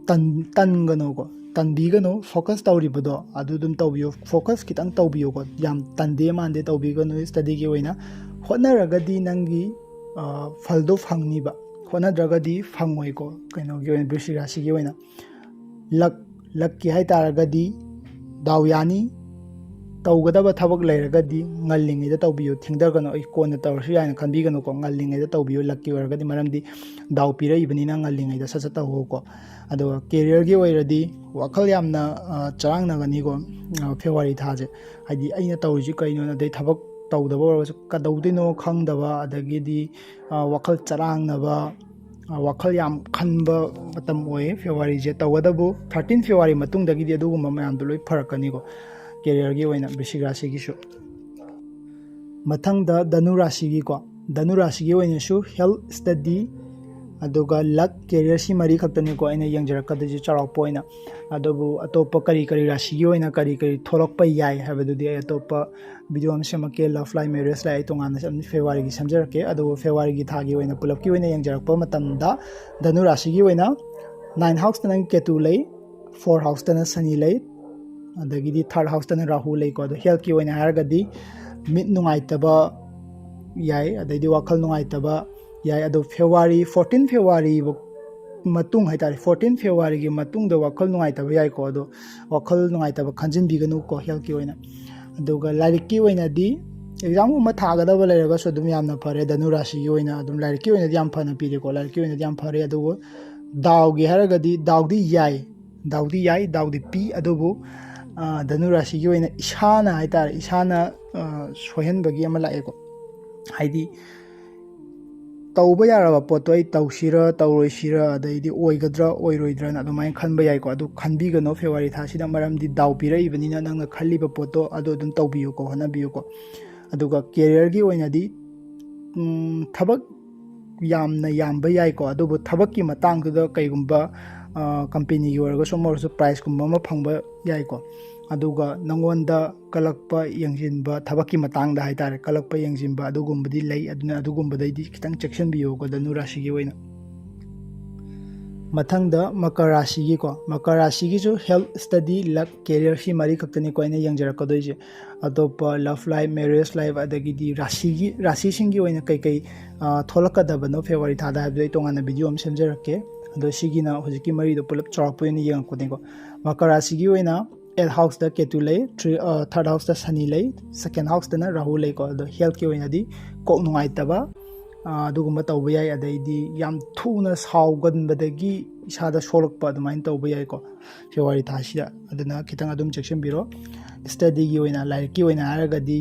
ꯇꯟ-, ꯇꯟꯒꯅꯨꯀꯣ, ꯇꯟꯕꯤꯒꯅꯨ, focus ꯇꯧꯔꯤꯕꯗꯣ ꯑꯗꯨ ꯑꯗꯨꯝ ꯇꯧꯕꯤꯌꯨ, focus ꯈꯤꯇꯪ ꯇꯧꯕꯤꯌꯨꯀꯣ, ꯌꯥꯝ ꯇꯟꯗꯦ ꯃꯥꯟꯗꯦ ꯇꯧꯕꯤꯒꯅꯨ꯫ Studyꯒꯤ ꯑꯣꯏꯅ ꯍꯣꯠꯅꯔꯒꯗꯤ ꯅꯪꯒꯤ, ꯑ, ꯐꯜꯗꯣ ꯐꯪꯅꯤꯕ, ꯍꯣꯠꯅꯗ꯭ꯔꯒꯗꯤ ꯐꯪꯉꯣꯏꯀꯣ꯫ ꯀꯩꯅꯣꯒꯤ ꯑꯣꯏꯅ, ꯕ꯭ꯔꯤꯁꯤꯛ ꯔꯥꯁꯤꯒꯤ ꯑꯣꯏꯅ luck, luckꯀꯤ ꯍꯥꯏꯇꯥꯔꯒꯗꯤ ꯗꯥꯎ ꯌꯥꯅꯤ꯫ ꯇꯧꯒꯗꯕ ꯊꯕꯛ ꯂꯩꯔꯒꯗꯤ ꯉꯜꯂꯤꯉꯩꯗ ꯇꯧꯕꯤꯌꯨ, ꯊꯦꯡꯊꯒꯅꯨ꯫ ꯑꯩ ꯀꯣꯟꯅ ꯇꯧꯔꯁꯨ ꯌꯥꯏꯅ ꯈꯟꯕꯤꯒꯅꯨꯀꯣ, ꯉꯜꯂꯤꯉꯩꯗ ꯇꯧꯕꯤꯌꯨ luckꯀꯤ ꯑꯣꯏꯔꯒꯗꯤ, ꯃꯔꯝꯗꯤ ꯗꯥꯎ ꯄꯤꯔꯛꯏꯕꯅꯤꯅ ꯉꯜꯂꯤꯉꯩꯗ ꯁꯠ ꯁꯠ ꯇꯧꯍꯧꯀꯣ꯫ ꯑꯗꯨꯒ careerꯒꯤ ꯑꯣꯏꯔꯗꯤ ꯋꯥꯈꯜ ꯌꯥꯝꯅ, ꯑ, ꯆꯔꯥꯡꯅꯒꯅꯤꯀꯣ, ꯑ, ꯐꯦꯕ꯭ꯔꯨꯋꯥꯔꯤ ꯊꯥꯁꯦ꯫ ꯍꯥꯏꯗꯤ ꯑꯩꯅ ꯇꯧꯔꯤꯁꯤ ꯀꯩꯅꯣ, ꯑꯗꯩ ꯊꯕꯛ ꯇꯧꯗꯕ ꯑꯣꯏꯔꯒꯁꯨ ꯀꯩꯗꯧꯗꯣꯏꯅꯣ ꯈꯪꯗꯕ, ꯑꯗꯒꯤꯗꯤ ꯋꯥꯈꯜ ꯆꯔꯥꯡꯅꯕ, ꯋꯥꯈꯜ ꯌꯥꯝ ꯈꯟꯕ ꯃꯇꯝ ꯑꯣꯏꯌꯦ ꯐꯦꯕꯋꯥꯔꯤꯁꯦ꯫ ꯇꯧꯒꯗꯕꯨ ꯊꯥꯔꯇꯤꯟ ꯐꯦꯕꯋꯥꯔꯤ ꯃꯇꯨꯡꯗꯒꯤꯗꯤ ꯑꯗꯨꯒꯨꯝꯕ ꯃꯌꯥꯝꯗꯣ ꯂꯣꯏ ꯐꯔꯛꯀꯅꯤꯀꯣ, ꯀꯦꯔꯤꯌꯔꯒꯤ ꯑꯣꯏꯅ ꯕ꯭ꯔꯤꯁꯤꯛ ꯔꯥꯁꯤꯒꯤꯁꯨ꯫ ꯃꯊꯪꯗ ꯙꯅꯨ ꯔꯥꯁꯤꯒꯤꯀꯣ, ꯙꯅꯨ ꯔꯥꯁꯤꯒꯤ ꯑꯣꯏꯅꯁꯨ health, study, ꯑꯗꯨꯒ luck, career, ꯁꯤ ꯃꯔꯤ ꯈꯛꯇꯅꯤꯀꯣ ꯑꯩꯅ ꯌꯦꯡꯖꯔꯛꯀꯗꯣꯏꯁꯦ ꯆꯥꯎꯔꯥꯛꯄ ꯑꯣꯏꯅ꯫ ꯑꯗꯨꯕꯨ ꯑꯇꯣꯞꯄ ꯀꯔꯤ ꯀꯔꯤ ꯔꯥꯁꯤꯒꯤ ꯑꯣꯏꯅ ꯀꯔꯤ ꯀꯔꯤ ꯊꯣꯛꯂꯛꯄ ꯌꯥꯏ ꯍꯥꯏꯕꯗꯨꯗꯤ ꯑꯩ ꯑꯇꯣꯞꯄ ꯚꯤꯗꯤꯑꯣ ꯑꯃ ꯁꯦꯝꯃꯛꯀꯦ꯫ Love life, marriage life ꯑꯩ ꯇꯣꯉꯥꯟꯅ ꯁꯦꯝ-, ꯐꯦꯕꯋꯥꯔꯤꯒꯤ ꯁꯦꯝꯖꯔꯛꯀꯦ꯫ ꯑꯗꯨꯕꯨ ꯐꯦꯕꯋꯥꯔꯤꯒꯤ ꯊꯥꯒꯤ ꯑꯣꯏꯅ ꯄꯨꯂꯞꯀꯤ ꯑꯣꯏꯅ ꯌꯦꯡꯖꯔꯛꯄ ꯃꯇꯝꯗ ꯙꯅꯨ ꯔꯥꯁꯤꯒꯤ ꯑꯣꯏꯅ ꯅꯥꯏꯟ ꯍꯥꯎꯁꯇꯅ ꯀꯦꯇꯨ ꯂꯩ, ꯐꯣꯔ ꯍꯥꯎꯁꯇꯅ ꯁꯅꯤ ꯂꯩ, ꯑꯗꯒꯤꯗꯤ ꯊꯥꯔꯠ ꯍꯥꯎꯁꯇꯅ ꯔꯥꯍꯨ ꯂꯩꯀꯣ꯫ ꯑꯗꯣ ꯍꯦꯜꯠꯀꯤ ꯑꯣꯏꯅ ꯍꯥꯏꯔꯒꯗꯤ ꯃꯤꯠ ꯅꯨꯡꯉꯥꯏꯇꯕ ꯌꯥꯏ, ꯑꯗꯩꯗꯤ ꯋꯥꯈꯜ ꯅꯨꯡꯉꯥꯏꯇꯕ ꯌꯥꯏ꯫ ꯑꯗꯣ ꯐꯦꯕꯋꯥꯔꯤ, ꯐꯣꯔꯇꯤꯟ ꯐꯦꯕꯋꯥꯔꯤ ꯃꯇꯨꯡ ꯍꯥꯏꯇꯥꯔꯦ, ꯐꯣꯔꯇꯤꯟ ꯐꯦꯕꯋꯥꯔꯤꯒꯤ ꯃꯇꯨꯡꯗ ꯋꯥꯈꯜ ꯅꯨꯡꯉꯥꯏꯇꯕ ꯌꯥꯏꯀꯣ꯫ ꯑꯗꯣ ꯋꯥꯈꯜ ꯅꯨꯡꯉꯥꯏꯇꯕ ꯈꯟꯖꯤꯟꯕꯤꯒꯅꯨꯀꯣ ꯍꯦꯜꯠꯀꯤ ꯑꯣꯏꯅ꯫ ꯑꯗꯨꯒ ꯂꯥꯏꯔꯤꯛꯀꯤ ꯑꯣꯏꯅꯗꯤ ꯑꯦꯛꯖꯥꯝꯒꯨꯝꯕ ꯊꯥꯒꯗꯕ ꯂꯩꯔꯒꯁꯨ ꯑꯗꯨꯝ ꯌꯥꯝꯅ ꯐꯔꯦ꯫ ꯙꯅꯨ ꯔꯥꯁꯤꯒꯤ ꯑꯣꯏꯅ ꯑꯗꯨꯝ ꯂꯥꯏꯔꯤꯛꯀꯤ ꯑꯣꯏꯅꯗꯤ ꯌꯥꯝ ꯐꯅ ꯄꯤꯔꯦꯀꯣ, ꯂꯥꯏꯔꯤꯛꯀꯤ ꯑꯣꯏꯅꯗꯤ ꯌꯥꯝ ꯐꯔꯦ꯫ ꯑꯗꯨꯕꯨ ꯗꯥꯎꯒꯤ ꯍꯥꯏꯔꯒꯗꯤ ꯗꯥꯎꯗꯤ ꯌꯥꯏ, ꯗꯥꯎꯗꯤ ꯌꯥꯏ, ꯗꯥꯎꯗꯤ ꯄꯤ꯫ ꯑꯗꯨꯕꯨ ꯙꯅꯨ ꯔꯥꯁꯤꯒꯤ ꯑꯣꯏꯅ ꯏꯁꯥꯅ ꯍꯥꯏꯇꯥꯔꯦ, ꯏꯁꯥꯅ ꯁꯣꯏꯍꯟꯕꯒꯤ ꯑꯃ ꯂꯥꯛꯑꯦꯀꯣ꯫ ꯍꯥꯏꯗꯤ ꯇꯧꯕ ꯌꯥꯔꯕ ꯄꯣꯠꯇꯣ ꯑꯩ ꯇꯧꯁꯤꯔ ꯇꯧꯔꯣꯏꯁꯤꯔ, ꯑꯗꯩꯗꯤ ꯑꯣꯏꯒꯗ꯭ꯔꯥ ꯑꯣꯏꯔꯣꯏꯗ꯭ꯔꯅ ꯑꯗꯨꯃꯥꯏꯅ ꯈꯟꯕ ꯌꯥꯏꯀꯣ꯫ ꯑꯗꯨ ꯈꯟꯕꯤꯒꯅꯣ ꯐꯦꯕꯋꯥꯔꯤ ꯊꯥꯁꯤꯗ, ꯃꯔꯝꯗꯤ ꯗꯥꯎ ꯄꯤꯔꯛꯏꯕꯅꯤꯅ ꯅꯪꯅ ꯈꯜꯂꯤꯕ ꯄꯣꯠꯇꯣ ꯑꯗꯨ ꯑꯗꯨꯝ ꯇꯧꯕꯤꯌꯨꯀꯣ, ꯍꯣꯠꯅꯕꯤꯌꯨꯀꯣ꯫ ꯑꯗꯨꯒ ꯀꯦꯔꯤꯌꯔꯒꯤ ꯑꯣꯏꯅꯗꯤ ꯊꯕꯛ ꯌꯥꯝꯅ ꯌꯥꯝꯕ ꯌꯥꯏꯀꯣ꯫ ꯑꯗꯨꯕꯨ ꯊꯕꯛꯀꯤ ꯃꯇꯥꯡꯗꯨꯗ ꯀꯩꯒꯨꯝꯕ ꯀꯝꯄꯦꯅꯤꯒꯤ ꯑꯣꯏꯔꯒꯁꯨ ꯑꯃ ꯑꯣꯏꯔꯁꯨ ꯄ꯭ꯔꯥꯏꯖꯀꯨꯝꯕ ꯑꯃ ꯐꯪꯕ ꯌꯥꯏꯀꯣ꯫ ꯑꯗꯨꯒ ꯅꯪꯉꯣꯟꯗ ꯀꯜꯂꯛꯄ ꯌꯦꯡꯁꯤꯟꯕ, ꯊꯕꯛꯀꯤ ꯃꯇꯥꯡꯗ ꯍꯥꯏꯇꯥꯔꯦ, ꯀꯜꯂꯛꯄ ꯌꯦꯡꯁꯤꯟꯕ ꯑꯗꯨꯒꯨꯝꯕꯗꯤ ꯂꯩ꯫ ꯑꯗꯨꯅ ꯑꯗꯨꯒꯨꯝꯕꯗꯩꯗꯤ ꯈꯤꯇꯪ ꯆꯦꯛꯁꯤꯟꯕꯤꯌꯨꯀꯣ ꯙꯅꯨ ꯔꯥꯁꯤꯒꯤ ꯑꯣꯏꯅ꯫ ꯃꯊꯪꯗ ꯃꯀꯔ ꯔꯥꯁꯤꯒꯤꯀꯣ, ꯃꯀꯔ ꯔꯥꯁꯤꯒꯤꯁꯨ ꯍꯦꯜꯠ, ꯁ꯭ꯇꯗꯤ, ꯂꯛ, ꯀꯦꯔꯤꯌꯔ ꯁꯤ ꯃꯔꯤ ꯈꯛꯇꯅꯤꯀꯣ ꯑꯩꯅ ꯌꯦꯡꯖꯔꯛꯀꯗꯣꯏꯁꯦ꯫ ꯑꯇꯣꯞꯄ ꯂꯚ ꯂꯥꯏꯐ, ꯃꯦꯔꯦꯖ ꯂꯥꯏꯐ, ꯑꯗꯒꯤꯗꯤ ꯔꯥꯁꯤꯒꯤ, ꯔꯥꯁꯤꯁꯤꯡꯒꯤ ꯑꯣꯏꯅ ꯀꯩꯀꯩ ꯊꯣꯛꯂꯛꯀꯗꯕꯅꯣ ꯐꯦꯕꯋꯥꯔꯤ ꯊꯥꯗ ꯍꯥꯏꯕꯗꯣ ꯑꯩ ꯇꯣꯉꯥꯟꯅ ꯚꯤꯗꯤꯑꯣ ꯑꯃ ꯁꯦꯝꯖꯔꯛꯀꯦ꯫ ꯑꯗꯣ ꯁꯤꯒꯤꯅ ꯍꯧꯖꯤꯛꯀꯤ ꯃꯔꯤꯗꯣ ꯄꯨꯂꯞ ꯆꯥꯎꯔꯥꯛꯄ ꯑꯣꯏꯅ ꯌꯦꯡꯉꯛꯄꯅꯤꯀꯣ꯫ ꯃꯀꯔ ꯔꯥꯁꯤꯒꯤ ꯑꯣꯏꯅ ꯑꯦꯠ ꯍꯥꯎꯁꯇ ꯀꯦꯇꯨ ꯂꯩ, ꯊ꯭ꯔꯤ ꯊꯥꯔꯠ ꯍꯥꯎꯁꯇ ꯁꯅꯤ ꯂꯩ, ꯁꯦꯀꯦꯟ ꯍꯥꯎꯁꯇꯅ ꯔꯥꯍꯨ ꯂꯩꯀꯣ꯫ ꯑꯗꯣ ꯍꯦꯜꯠꯀꯤ ꯑꯣꯏꯅꯗꯤ ꯀꯣꯛ ꯅꯨꯡꯉꯥꯏꯇꯕ, ꯑꯗꯨꯒꯨꯝꯕ ꯇꯧꯕ ꯌꯥꯏ꯫ ꯑꯗꯩꯗꯤ ꯌꯥꯝ ꯊꯨꯅ ꯁꯥꯎꯒꯟꯕꯗꯒꯤ ꯏꯁꯥꯗ ꯁꯣꯛꯂꯛꯄ ꯑꯗꯨꯃꯥꯏꯅ ꯇꯧꯕ ꯌꯥꯏꯀꯣ ꯐꯦꯕꯋꯥꯔꯤ ꯊꯥꯁꯤꯗ꯫ ꯑꯗꯨꯅ ꯈꯤꯇꯪ ꯑꯗꯨꯝ ꯆꯦꯛꯁꯤꯟꯕꯤꯔꯣ꯫ ꯁ꯭ꯇꯗꯤꯒꯤ ꯑꯣꯏꯅ, ꯂꯥꯏꯔꯤꯛꯀꯤ ꯑꯣꯏꯅ ꯍꯥꯏꯔꯒꯗꯤ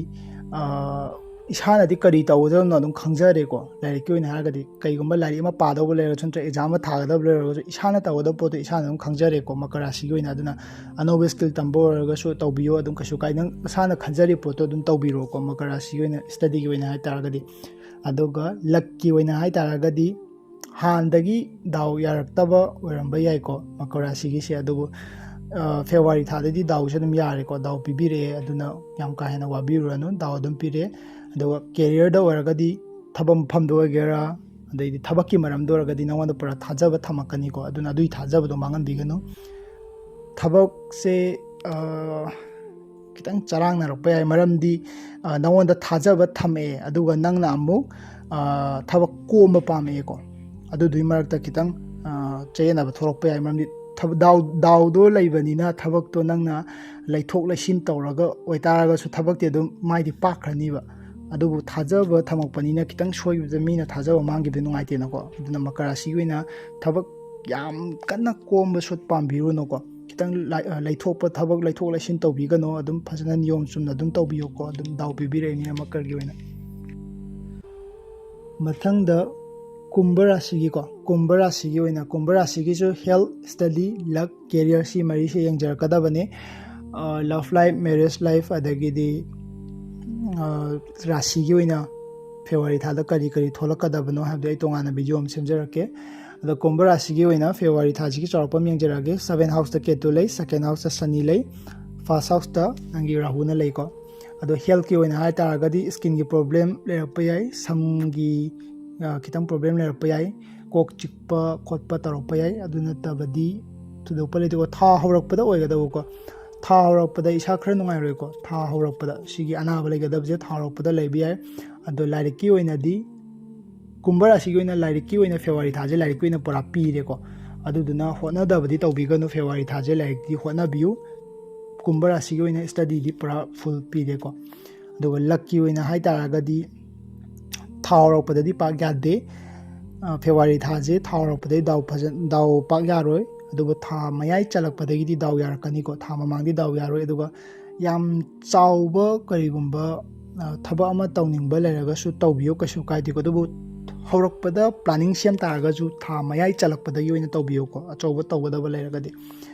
ꯏꯁꯥꯅꯗꯤ ꯀꯔꯤ ꯇꯧꯒꯗꯕꯅꯣ ꯑꯗꯨꯝ ꯈꯪꯖꯔꯦꯀꯣ꯫ ꯂꯥꯏꯔꯤꯛꯀꯤ ꯑꯣꯏꯅ ꯍꯥꯏꯔꯒꯗꯤ ꯀꯩꯒꯨꯝꯕ ꯂꯥꯏꯔꯤꯛ ꯑꯃ ꯄꯥꯗꯧꯕ ꯂꯩꯔꯒꯁꯨ ꯅꯠꯇ꯭ꯔꯒ ꯑꯦꯛꯖꯥꯝ ꯑꯃ ꯊꯥꯒꯗꯕ ꯂꯩꯔꯒꯁꯨ ꯏꯁꯥꯅ ꯇꯧꯒꯗꯕ ꯄꯣꯠꯇꯣ ꯏꯁꯥꯅ ꯑꯗꯨꯝ ꯈꯪꯖꯔꯦꯀꯣ꯫ ꯃꯀꯔ ꯔꯥꯁꯤꯒꯤ ꯑꯣꯏꯅ ꯑꯗꯨꯅ ꯑꯅꯧꯕ ꯁ꯭ꯀꯤꯜ ꯇꯝꯕ ꯑꯣꯏꯔꯒꯁꯨ ꯇꯧꯕꯤꯌꯣ, ꯑꯗꯨꯝ ꯀꯩꯁꯨ ꯀꯥꯏꯗꯦ꯫ ꯅꯪ ꯅꯁꯥꯅ ꯈꯟꯖꯔꯤꯕ ꯄꯣꯠꯇꯣ ꯑꯗꯨꯝ ꯇꯧꯕꯤꯔꯣꯀꯣ꯫ ꯃꯀꯔ ꯔꯥꯁꯤꯒꯤ ꯑꯣꯏꯅ ꯁ꯭ꯇꯗꯤꯒꯤ ꯑꯣꯏꯅ ꯍꯥꯏ ꯇꯥꯔꯒꯗꯤ, ꯑꯗꯨꯒ ꯂꯛꯀꯤ ꯑꯣꯏꯅ ꯍꯥꯏ ꯇꯥꯔꯒꯗꯤ ꯍꯥꯟꯅꯗꯒꯤ ꯗꯥꯎ ꯌꯥꯔꯛꯇꯕ ꯑꯣꯏꯔꯝꯕ ꯌꯥꯏꯀꯣ ꯃꯀꯔ ꯔꯥꯁꯤꯒꯤꯁꯦ꯫ ꯑꯗꯨꯕꯨ ꯐꯦꯕꯋꯥꯔꯤ ꯊꯥꯗꯗꯤ ꯗꯥꯎꯁꯦ ꯑꯗꯨꯝ ꯌꯥꯔꯦꯀꯣ, ꯗꯥꯎ ꯄꯤꯕꯤꯔꯛꯑꯦ꯫ ꯑꯗꯨꯅ ꯌꯥꯝ ꯀꯥ ꯍꯦꯟꯅ ꯋꯥꯕꯤꯔꯨꯔꯅꯨ, ꯗꯥꯎ ꯑꯗꯨꯝ ꯄꯤꯔꯛꯑꯦ꯫ ꯑꯗꯨꯒ ꯀꯦꯔꯤꯌꯔꯗ ꯑꯣꯏꯔꯒꯗꯤ, ꯊꯕꯛ ꯃꯐꯝꯗ ꯑꯣꯏꯒꯦꯔꯥ, ꯑꯗꯩꯗꯤ ꯊꯕꯛꯀꯤ ꯃꯔꯝꯗ ꯑꯣꯏꯔꯒꯗꯤ ꯅꯉꯣꯟꯗ ꯄꯨꯔꯥ ꯊꯥꯖꯕ ꯊꯝꯃꯛꯀꯅꯤꯀꯣ꯫ ꯑꯗꯨꯅ ꯑꯗꯨꯒꯤ ꯊꯥꯖꯕꯗꯣ ꯃꯥꯡꯍꯟꯕꯤꯒꯅꯨ꯫ ꯊꯕꯛꯁꯦ ꯈꯤꯇꯪ ꯆꯔꯥꯡꯅꯔꯛꯄ ꯌꯥꯏ, ꯃꯔꯝꯗꯤ ꯅꯉꯣꯟꯗ ꯊꯥꯖꯕ ꯊꯝꯃꯛꯑꯦ, ꯑꯗꯨꯒ ꯅꯪꯅ ꯑꯃꯨꯛ ꯊꯕꯛ ꯀꯣꯝꯕ ꯄꯥꯝꯃꯛꯑꯦꯀꯣ꯫ ꯑꯗꯨꯗꯨꯒꯤ ꯃꯔꯛꯇ ꯈꯤꯇꯪ ꯆꯌꯦꯠꯅꯕ ꯊꯣꯛꯂꯛꯄ ꯌꯥꯏ, ꯃꯔꯝꯗꯤ ꯗꯥꯎ ꯗꯥꯎꯗꯣ ꯂꯩꯕꯅꯤꯅ ꯊꯕꯛꯇꯣ ꯅꯪꯅ ꯂꯩꯊꯣꯛ ꯂꯩꯁꯤꯟ ꯇꯧꯔꯒ ꯑꯣꯏꯇꯥꯔꯒꯁꯨ ꯊꯕꯛꯇꯤ ꯑꯗꯨꯝ ꯃꯥꯏꯗꯤ ꯄꯥꯛꯈ꯭ꯔꯅꯤꯕ꯫ ꯑꯗꯨꯕꯨ ꯊꯥꯖꯕ ꯊꯝꯃꯛꯄꯅꯤꯅ ꯈꯤꯇꯪ ꯁꯣꯏꯕꯗ ꯃꯤꯅ ꯊꯥꯖꯕ ꯃꯥꯡꯈꯤꯕꯗꯤ ꯅꯨꯡꯉꯥꯏꯇꯦꯅꯀꯣ꯫ ꯑꯗꯨꯅ ꯃꯀꯔ ꯔꯥꯁꯤꯒꯤ ꯑꯣꯏꯅ ꯊꯕꯛ ꯌꯥꯝ ꯀꯟꯅ ꯀꯣꯝꯕ ꯁꯨꯠ ꯄꯥꯝꯕꯤꯔꯨꯅꯨꯀꯣ꯫ ꯈꯤꯇꯪ ꯂꯩꯊꯣꯛꯄ, ꯊꯕꯛ ꯂꯩꯊꯣꯛ ꯂꯩꯁꯤꯟ ꯇꯧꯕꯤꯒꯅꯣ꯫ ꯑꯗꯨꯝ ꯐꯖꯅ ꯅꯤꯌꯣꯝ ꯆꯨꯝꯅ ꯑꯗꯨꯝ ꯇꯧꯕꯤꯌꯨꯀꯣ꯫ ꯑꯗꯨꯝ ꯗꯥꯎ ꯄꯤꯕꯤꯔꯛꯏꯅꯤ ꯃꯀꯔꯒꯤ ꯑꯣꯏꯅ꯫ ꯃꯊꯪꯗ ꯀꯨꯝꯚ ꯔꯥꯁꯤꯒꯤꯀꯣ꯫ ꯀꯨꯝꯚ ꯔꯥꯁꯤꯒꯤ ꯑꯣꯏꯅ, Kumbh ꯔꯥꯁꯤꯒꯤꯁꯨ health, study, luck, career ꯁꯤ ꯃꯔꯤꯁꯦ ꯌꯦꯡꯖꯔꯛꯀꯗꯕꯅꯤ꯫ Love life, marriage life, ꯑꯗꯒꯤꯗꯤ ꯔꯥꯁꯤꯒꯤ ꯑꯣꯏꯅ ꯐꯦꯕꯋꯥꯔꯤ ꯊꯥꯗ ꯀꯔꯤ ꯀꯔꯤ ꯊꯣꯛꯂꯛꯀꯗꯕꯅꯣ ꯍꯥꯏꯕꯗꯣ ꯑꯩ ꯇꯣꯉꯥꯟꯅ ꯚꯤꯗꯤꯑꯣ ꯑꯃ ꯁꯦꯝꯖꯔꯛꯀꯦ꯫ ꯑꯗꯣ ꯀꯨꯝꯚ ꯔꯥꯁꯤꯒꯤ ꯑꯣꯏꯅ ꯐꯦꯕꯋꯥꯔꯤ ꯊꯥꯁꯤꯒꯤ ꯆꯥꯎꯔꯥꯛꯄ ꯑꯃ ꯌꯦꯡꯖꯔꯛꯑꯒꯦ꯫ Seven house ꯇ ꯀꯦꯇꯨ ꯂꯩ, second house ꯇ ꯁꯅꯤ ꯂꯩ, first house ꯇ ꯅꯪꯒꯤ ꯔꯥꯍꯨꯅ ꯂꯩꯀꯣ꯫ ꯑꯗꯣ health ꯀꯤ ꯑꯣꯏꯅ ꯍꯥꯏ ꯇꯥꯔꯒꯗꯤ skin ꯒꯤ problem ꯂꯩꯔꯛꯄ ꯌꯥꯏ, ꯁꯝꯒꯤ ꯈꯤꯇꯪ problem ꯂꯩꯔꯛꯄ ꯌꯥꯏ, ꯀꯣꯛ ꯆꯤꯛꯄ ꯈꯣꯠꯄ ꯇꯧꯔꯛꯄ ꯌꯥꯏ꯫ ꯑꯗꯨ ꯅꯠꯇꯕꯗꯤ ꯊꯣꯏꯗꯣꯛꯄ ꯂꯩꯇꯦꯀꯣ꯫ ꯊꯥ ꯍꯧꯔꯛꯄꯗ ꯑꯣꯏꯒꯗꯕꯀꯣ꯫ ꯊꯥ ꯍꯧꯔꯛꯄꯗ ꯏꯁꯥ ꯈꯔ ꯅꯨꯡꯉꯥꯏꯔꯣꯏꯀꯣ꯫ ꯊꯥ ꯍꯧꯔꯛꯄꯗ ꯁꯤꯒꯤ ꯑꯅꯥꯕ ꯂꯩꯒꯗꯕꯁꯦ ꯊꯥ ꯍꯧꯔꯛꯄꯗ ꯂꯩꯕ ꯌꯥꯏ꯫ ꯑꯗꯣ ꯂꯥꯏꯔꯤꯛꯀꯤ ꯑꯣꯏꯅꯗꯤ ꯀꯨꯝꯚ ꯔꯥꯁꯤꯒꯤ ꯑꯣꯏꯅ ꯂꯥꯏꯔꯤꯛꯀꯤ ꯑꯣꯏꯅ ꯐꯦꯕꯋꯥꯔꯤ ꯊꯥꯁꯦ ꯂꯥꯏꯔꯤꯛꯀꯤ ꯑꯣꯏꯅ ꯄꯨꯔꯥ ꯄꯤꯔꯦꯀꯣ꯫ ꯑꯗꯨꯗꯨꯅ ꯍꯣꯠꯅꯗꯕꯗꯤ ꯇꯧꯕꯤꯒꯅꯨ꯫ ꯐꯦꯕꯋꯥꯔꯤ ꯊꯥꯁꯦ ꯂꯥꯏꯔꯤꯛꯇꯤ ꯍꯣꯠꯅꯕꯤꯌꯨ꯫ ꯀꯨꯝꯚ ꯔꯥꯁꯤꯒꯤ ꯑꯣꯏꯅ study ꯗꯤ ꯄꯨꯔꯥ full ꯄꯤꯔꯦꯀꯣ꯫ ꯑꯗꯨꯒ luck ꯀꯤ ꯑꯣꯏꯅ ꯍꯥꯏ ꯇꯥꯔꯒꯗꯤ ꯊꯥ ꯍꯧꯔꯛꯄꯗꯗꯤ ꯄꯥꯛ ꯌꯥꯗꯦ꯫ ꯐꯦꯕꯋꯥꯔꯤ ꯊꯥꯁꯦ ꯊꯥ ꯍꯧꯔꯛꯄꯗꯒꯤ ꯗꯥꯎ ꯐꯖ ꯗꯥꯎ ꯄꯥꯛ ꯌꯥꯔꯣꯏ꯫ ꯑꯗꯨꯕꯨ ꯊꯥ ꯃꯌꯥꯏ ꯆꯜꯂꯛꯄꯗꯒꯤꯗꯤ ꯗꯥꯎ ꯌꯥꯔꯛꯀꯅꯤꯀꯣ꯫ ꯊꯥ ꯃꯃꯥꯡꯗꯤ ꯗꯥꯎ ꯌꯥꯔꯣꯏ꯫ ꯑꯗꯨꯒ ꯌꯥꯝ ꯆꯥꯎꯕ ꯀꯔꯤꯒꯨꯝꯕ ꯑ, ꯊꯕꯛ ꯑꯃ ꯇꯧꯅꯤꯡꯕ ꯂꯩꯔꯒꯁꯨ ꯇꯧꯕꯤꯌꯨ, ꯀꯩꯁꯨ ꯀꯥꯏꯗꯦꯀꯣ꯫ ꯑꯗꯨꯕꯨ ꯍꯧꯔꯛꯄꯗ planning ꯁꯦꯝ ꯇꯥꯔꯒꯁꯨ ꯊꯥ ꯃꯌꯥꯏ ꯆꯜꯂꯛꯄꯗꯒꯤ ꯑꯣꯏꯅ ꯇꯧꯕꯤꯌꯨꯀꯣ, ꯑꯆꯧꯕ ꯇꯧꯒꯗꯕ ꯂꯩꯔꯒꯗꯤ꯫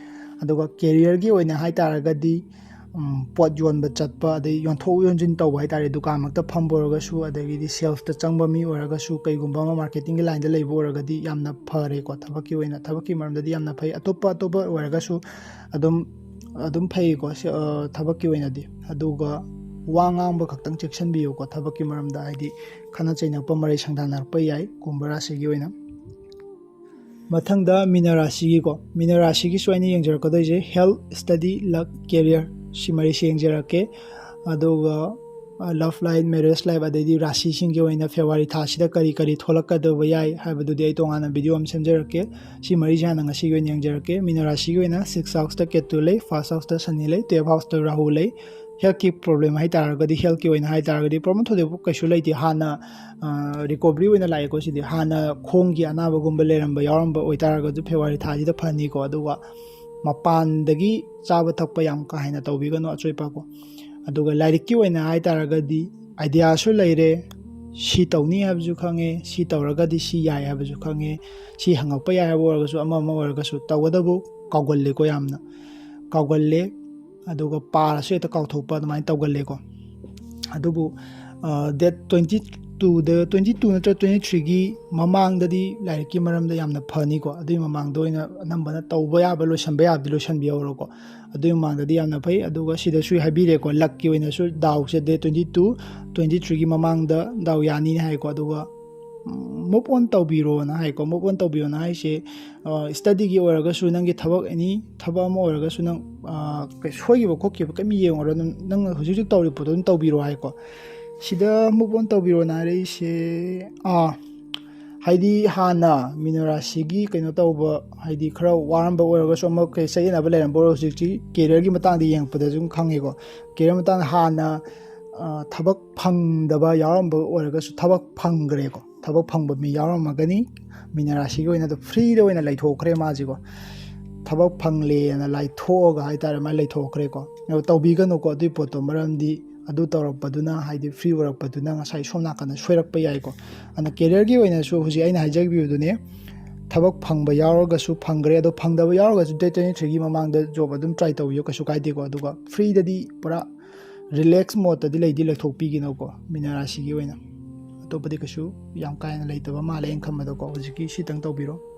ꯑꯗꯨꯒ careerꯒꯤ ꯑꯣꯏꯅ ꯍꯥꯏ ꯇꯥꯔꯒꯗꯤ, ꯎꯝ, ꯄꯣꯠ ꯌꯣꯟꯕ ꯆꯠꯄ, ꯑꯗꯩ ꯌꯣꯟꯊꯣꯛ ꯌꯣꯟꯁꯤꯟ ꯇꯧꯕ ꯍꯥꯏ ꯇꯥꯔꯦ, ꯗꯨꯀꯥꯟꯃꯛꯇ ꯐꯝꯕ ꯑꯣꯏꯔꯒꯁꯨ, ꯑꯗꯒꯤꯗꯤ salesꯇ ꯆꯪꯕ ꯃꯤ ꯑꯣꯏꯔꯒꯁꯨ, ꯀꯩꯒꯨꯝꯕ ꯑꯃ marketingꯒꯤ lineꯗ ꯂꯩꯕ ꯑꯣꯏꯔꯒꯗꯤ ꯌꯥꯝꯅ ꯐꯔꯦꯀꯣ꯫ ꯊꯕꯛꯀꯤ ꯑꯣꯏꯅ, ꯊꯕꯛꯀꯤ ꯃꯔꯝꯗꯗꯤ ꯌꯥꯝꯅ ꯐꯩ꯫ ꯑꯇꯣꯞꯄ, ꯑꯇꯣꯞꯄ ꯑꯣꯏꯔꯒꯁꯨ ꯑꯗꯨꯝ, ꯑꯗꯨꯝ ꯐꯩꯀꯣ, ꯁꯤ, ꯑ, ꯊꯕꯛꯀꯤ ꯑꯣꯏꯅꯗꯤ꯫ ꯑꯗꯨꯒ ꯋꯥ ꯉꯥꯡꯕ ꯈꯛꯇꯪ ꯆꯦꯛꯁꯤꯟꯕꯤꯌꯨꯀꯣ, ꯊꯕꯛꯀꯤ ꯃꯔꯝꯗ, ꯍꯥꯏꯗꯤ ꯈꯠꯅ ꯆꯩꯅꯕ, ꯃꯔꯩ ꯁꯪꯗꯥꯅꯔꯛꯄ ꯌꯥꯏ ꯀꯨꯝꯚ ꯔꯥꯁꯤꯒꯤ ꯑꯣꯏꯅ꯫ ꯃꯊꯪꯗ ꯃꯤꯅ ꯔꯥꯁꯤꯒꯤꯀꯣ, ꯃꯤꯅ ꯔꯥꯁꯤꯒꯤꯁꯨ ꯑꯩꯅ ꯌꯦꯡꯖꯔꯛꯀꯗꯣꯏꯁꯦ health, study, luck, career, ꯁꯤ ꯃꯔꯤꯁꯦ ꯌꯦꯡꯖꯔꯛꯀꯦ꯫ ꯑꯗꯨꯒ, ꯑ, love life, marriage life, ꯑꯗꯩꯗꯤ ꯔꯥꯁꯤꯁꯤꯡꯒꯤ ꯑꯣꯏꯅ February ꯊꯥꯁꯤꯗ ꯀꯔꯤ ꯀꯔꯤ ꯊꯣꯛꯂꯛꯀꯗꯕ ꯌꯥꯏ ꯍꯥꯏꯕꯗꯨꯗꯤ ꯑꯩ ꯇꯣꯉꯥꯟꯅ video ꯑꯃ ꯁꯦꯝꯖꯔꯛꯀꯦ꯫ ꯁꯤ ꯃꯔꯤꯁꯦ ꯍꯥꯟꯅ ꯉꯁꯤꯒꯤ ꯑꯣꯏꯅ ꯌꯦꯡꯖꯔꯛꯀꯦ꯫ ꯃꯤꯅ ꯔꯥꯁꯤꯒꯤ ꯑꯣꯏꯅ six houseꯇ ꯀꯦꯇꯨ ꯂꯩ, first houseꯇ ꯁꯅꯤ ꯂꯩ, twelve houseꯇ ꯔꯥꯍꯨ ꯂꯩ꯫ Healthꯀꯤ problem ꯍꯥꯏ ꯇꯥꯔꯒꯗꯤ, healthꯀꯤ ꯑꯣꯏꯅ ꯍꯥꯏ ꯇꯥꯔꯒꯗꯤ problem ꯊꯣꯏꯗꯣꯛꯄ ꯀꯩꯁꯨ ꯂꯩꯇꯦ꯫ ꯍꯥꯟꯅ, ꯑ, recovery ꯑꯣꯏꯅ ꯂꯥꯛꯑꯦꯀꯣ꯫ ꯁꯤꯗꯤ ꯍꯥꯟꯅ ꯈꯣꯡꯒꯤ ꯑꯅꯥꯕꯒꯨꯝꯕ ꯂꯩꯔꯝꯕ ꯌꯥꯎꯔꯝꯕ ꯑꯣꯏꯇꯥꯔꯒꯁꯨ February ꯊꯥꯁꯤꯗ ꯐꯅꯤꯀꯣ꯫ ꯑꯗꯨꯒ ꯃꯄꯥꯟꯗꯒꯤ ꯆꯥꯕ ꯊꯛꯄ ꯌꯥꯝ ꯀꯥ ꯍꯦꯟꯅ ꯇꯧꯕꯤꯒꯅꯨ, ꯑꯆꯣꯏꯄ ꯀꯣ꯫ ꯑꯗꯨꯒ ꯂꯥꯏꯔꯤꯛꯀꯤ ꯑꯣꯏꯅ ꯍꯥꯏ ꯇꯥꯔꯒꯗꯤ ideaꯁꯨ ꯂꯩꯔꯦ, ꯁꯤ ꯇꯧꯅꯤ ꯍꯥꯏꯕꯁꯨ ꯈꯪꯉꯦ, ꯁꯤ ꯇꯧꯔꯒꯗꯤ ꯁꯤ ꯌꯥꯏ ꯍꯥꯏꯕꯁꯨ ꯈꯪꯉꯦ, ꯁꯤ ꯍꯪꯉꯛꯄ ꯌꯥꯏ ꯍꯥꯏꯕ ꯑꯣꯏꯔꯒꯁꯨ, ꯑꯃ ꯑꯃ ꯑꯣꯏꯔꯒꯁꯨ, ꯇꯧꯒꯗꯕꯨ ꯀꯥꯎꯒꯜꯂꯦꯀꯣ, ꯌꯥꯝꯅ ꯀꯥꯎꯒꯜꯂꯦ꯫ ꯑꯗꯨꯒ ꯄꯥꯔꯁꯨ ꯍꯦꯛꯇ ꯀꯥꯎꯊꯣꯛꯄ, ꯑꯗꯨꯃꯥꯏꯅ ꯇꯧꯒꯜꯂꯦꯀꯣ꯫ ꯑꯗꯨꯕꯨ, ꯑ, date twenty twoꯗ, twenty two ꯅꯠꯇ꯭ꯔꯒ twenty threeꯒꯤ ꯃꯃꯥꯡꯗꯗꯤ ꯂꯥꯏꯔꯤꯛꯀꯤ ꯃꯔꯝꯗ ꯌꯥꯝꯅ ꯐꯅꯤꯀꯣ꯫ ꯑꯗꯨꯒꯤ ꯃꯃꯥꯡꯗ ꯑꯣꯏꯅ ꯑꯅꯝꯕꯅ ꯇꯧꯕ ꯌꯥꯕ, ꯂꯣꯏꯁꯤꯟꯕ ꯌꯥꯕꯗꯤ ꯂꯣꯏꯁꯤꯟꯕꯤꯍꯧꯔꯣꯀꯣ꯫ ꯑꯗꯨꯒꯤ ꯃꯃꯥꯡꯗꯗꯤ ꯌꯥꯝꯅ ꯐꯩ꯫ ꯑꯗꯨꯒ ꯁꯤꯗꯁꯨ ꯍꯥꯏꯕꯤꯔꯦꯀꯣ, luckꯀꯤ ꯑꯣꯏꯅꯁꯨ ꯗꯥꯎꯁꯦ date twenty two, twenty threeꯒꯤ ꯃꯃꯥꯡꯗ ꯗꯥꯎ ꯌꯥꯅꯤꯅ ꯍꯥꯏꯀꯣ꯫ ꯑꯗꯨꯒ, ꯎꯝ, move on ꯇꯧꯕꯤꯔꯣꯅ ꯍꯥꯏꯀꯣ꯫ Move on ꯇꯧꯕꯤꯔꯣꯅ ꯍꯥꯏꯁꯦ, ꯑ, studyꯒꯤ ꯑꯣꯏꯔꯒꯁꯨ, ꯅꯪꯒꯤ ꯊꯕꯛ, any ꯊꯕꯛ ꯑꯃ ꯑꯣꯏꯔꯒꯁꯨ, ꯅꯪ, ꯑ, ꯀꯩ-, ꯁꯣꯏꯈꯤꯕ ꯈꯣꯠꯈꯤꯕ ꯀꯩꯝ ꯌꯦꯡꯉꯨꯔꯅꯨ꯫ ꯅꯪ ꯍꯧꯖꯤꯛ ꯍꯧꯖꯤꯛ ꯇꯧꯔꯤꯕ ꯄꯣꯠꯇꯣ ꯑꯗꯨꯝ ꯇꯧꯕꯤꯔꯣ ꯍꯥꯏꯀꯣ꯫ ꯁꯤꯗ move on ꯇꯧꯕꯤꯔꯣꯅ ꯍꯥꯏꯔꯛꯏꯁꯦ, ꯑꯥ, ꯍꯥꯏꯗꯤ ꯍꯥꯟꯅ ꯃꯤꯅ ꯔꯥꯁꯤꯒꯤ ꯀꯩꯅꯣ ꯇꯧꯕ, ꯍꯥꯏꯗꯤ ꯈꯔ ꯋꯥꯔꯝꯕ ꯑꯣꯏꯔꯒꯁꯨ, ꯑꯃ ꯀꯩ ꯆꯌꯦꯠꯅꯕ ꯂꯩꯔꯝꯕ ꯑꯣꯏꯔꯣ, ꯍꯧꯖꯤꯛꯇꯤ careerꯒꯤ ꯃꯇꯥꯡꯗ ꯌꯦꯡꯉꯛꯄꯗꯁꯨ ꯑꯗꯨꯝ ꯈꯪꯉꯦꯀꯣ꯫ Career ꯃꯇꯥꯡꯗ ꯍꯥꯟꯅ, ꯑ, ꯊꯕꯛ ꯐꯪꯗꯕ ꯌꯥꯎꯔꯝꯕ ꯑꯣꯏꯔꯒꯁꯨ ꯊꯕꯛ ꯐꯪꯈ꯭ꯔꯦꯀꯣ꯫ ꯊꯕꯛ ꯐꯪꯕ ꯃꯤ ꯌꯥꯎꯔꯝꯃꯒꯅꯤ꯫ ꯃꯤꯅ ꯔꯥꯁꯤꯒꯤ ꯑꯣꯏꯅ ꯑꯗꯨ freeꯗ ꯑꯣꯏꯅ ꯂꯩꯊꯣꯛꯈ꯭ꯔꯦ ꯃꯥꯁꯤꯀꯣ꯫ ꯊꯕꯛ ꯐꯪꯂꯦꯅ ꯂꯥꯏꯊꯣꯛꯑꯒ ꯍꯥꯏꯇꯥꯔꯦ, ꯃꯥ ꯂꯩꯊꯣꯛꯈ꯭ꯔꯦꯀꯣ꯫ ꯑꯗꯣ ꯇꯧꯕꯤꯒꯅꯨꯀꯣ ꯑꯗꯨꯒꯤ ꯄꯣꯠꯇꯣ, ꯃꯔꯝꯗꯤ ꯑꯗꯨ ꯇꯧꯔꯛꯄꯗꯨꯅ, ꯍꯥꯏꯗꯤ free ꯑꯣꯏꯔꯛꯄꯗꯨꯅ ꯉꯁꯥꯏ ꯁꯣꯝ ꯅꯥꯀꯟꯗ ꯁꯣꯏꯔꯛꯄ ꯌꯥꯏꯀꯣ꯫ ꯑꯗꯨꯅ careerꯒꯤ ꯑꯣꯏꯅꯁꯨ ꯍꯧꯖꯤꯛ ꯑꯩꯅ ꯍꯥꯏꯖꯈꯤꯕꯗꯨꯅꯦ, ꯊꯕꯛ ꯐꯪꯕ ꯌꯥꯎꯔꯒꯁꯨ ꯐꯪꯈ꯭ꯔꯦ, ꯑꯗꯣ ꯐꯪꯗꯕ ꯌꯥꯎꯔꯒꯁꯨ date twenty threeꯒꯤ ꯃꯃꯥꯡꯗ job ꯑꯗꯨꯝ try ꯇꯧꯕꯤꯌꯨ, ꯀꯩꯁꯨ ꯀꯥꯏꯗꯦꯀꯣ꯫ ꯑꯗꯨꯒ freeꯗꯗꯤ ꯄꯨꯔꯥ relax modeꯇꯗꯤ ꯂꯩꯗꯤ ꯂꯩꯊꯣꯛꯄꯤꯒꯅꯨꯀꯣ ꯃꯤꯅ ꯔꯥꯁꯤꯒꯤ ꯑꯣꯏꯅ꯫ ꯑꯇꯣꯞꯄꯗꯤ ꯀꯩꯁꯨ ꯌꯥꯝ ꯀꯥ ꯍꯦꯟꯅ ꯂꯩꯇꯕ ꯃꯥꯜꯂꯦ ꯑꯩꯅ ꯈꯟꯕꯗꯀꯣ꯫ ꯍꯧꯖꯤꯛꯀꯤ ꯁꯤꯇꯪ ꯇꯧꯕꯤꯔꯣ꯫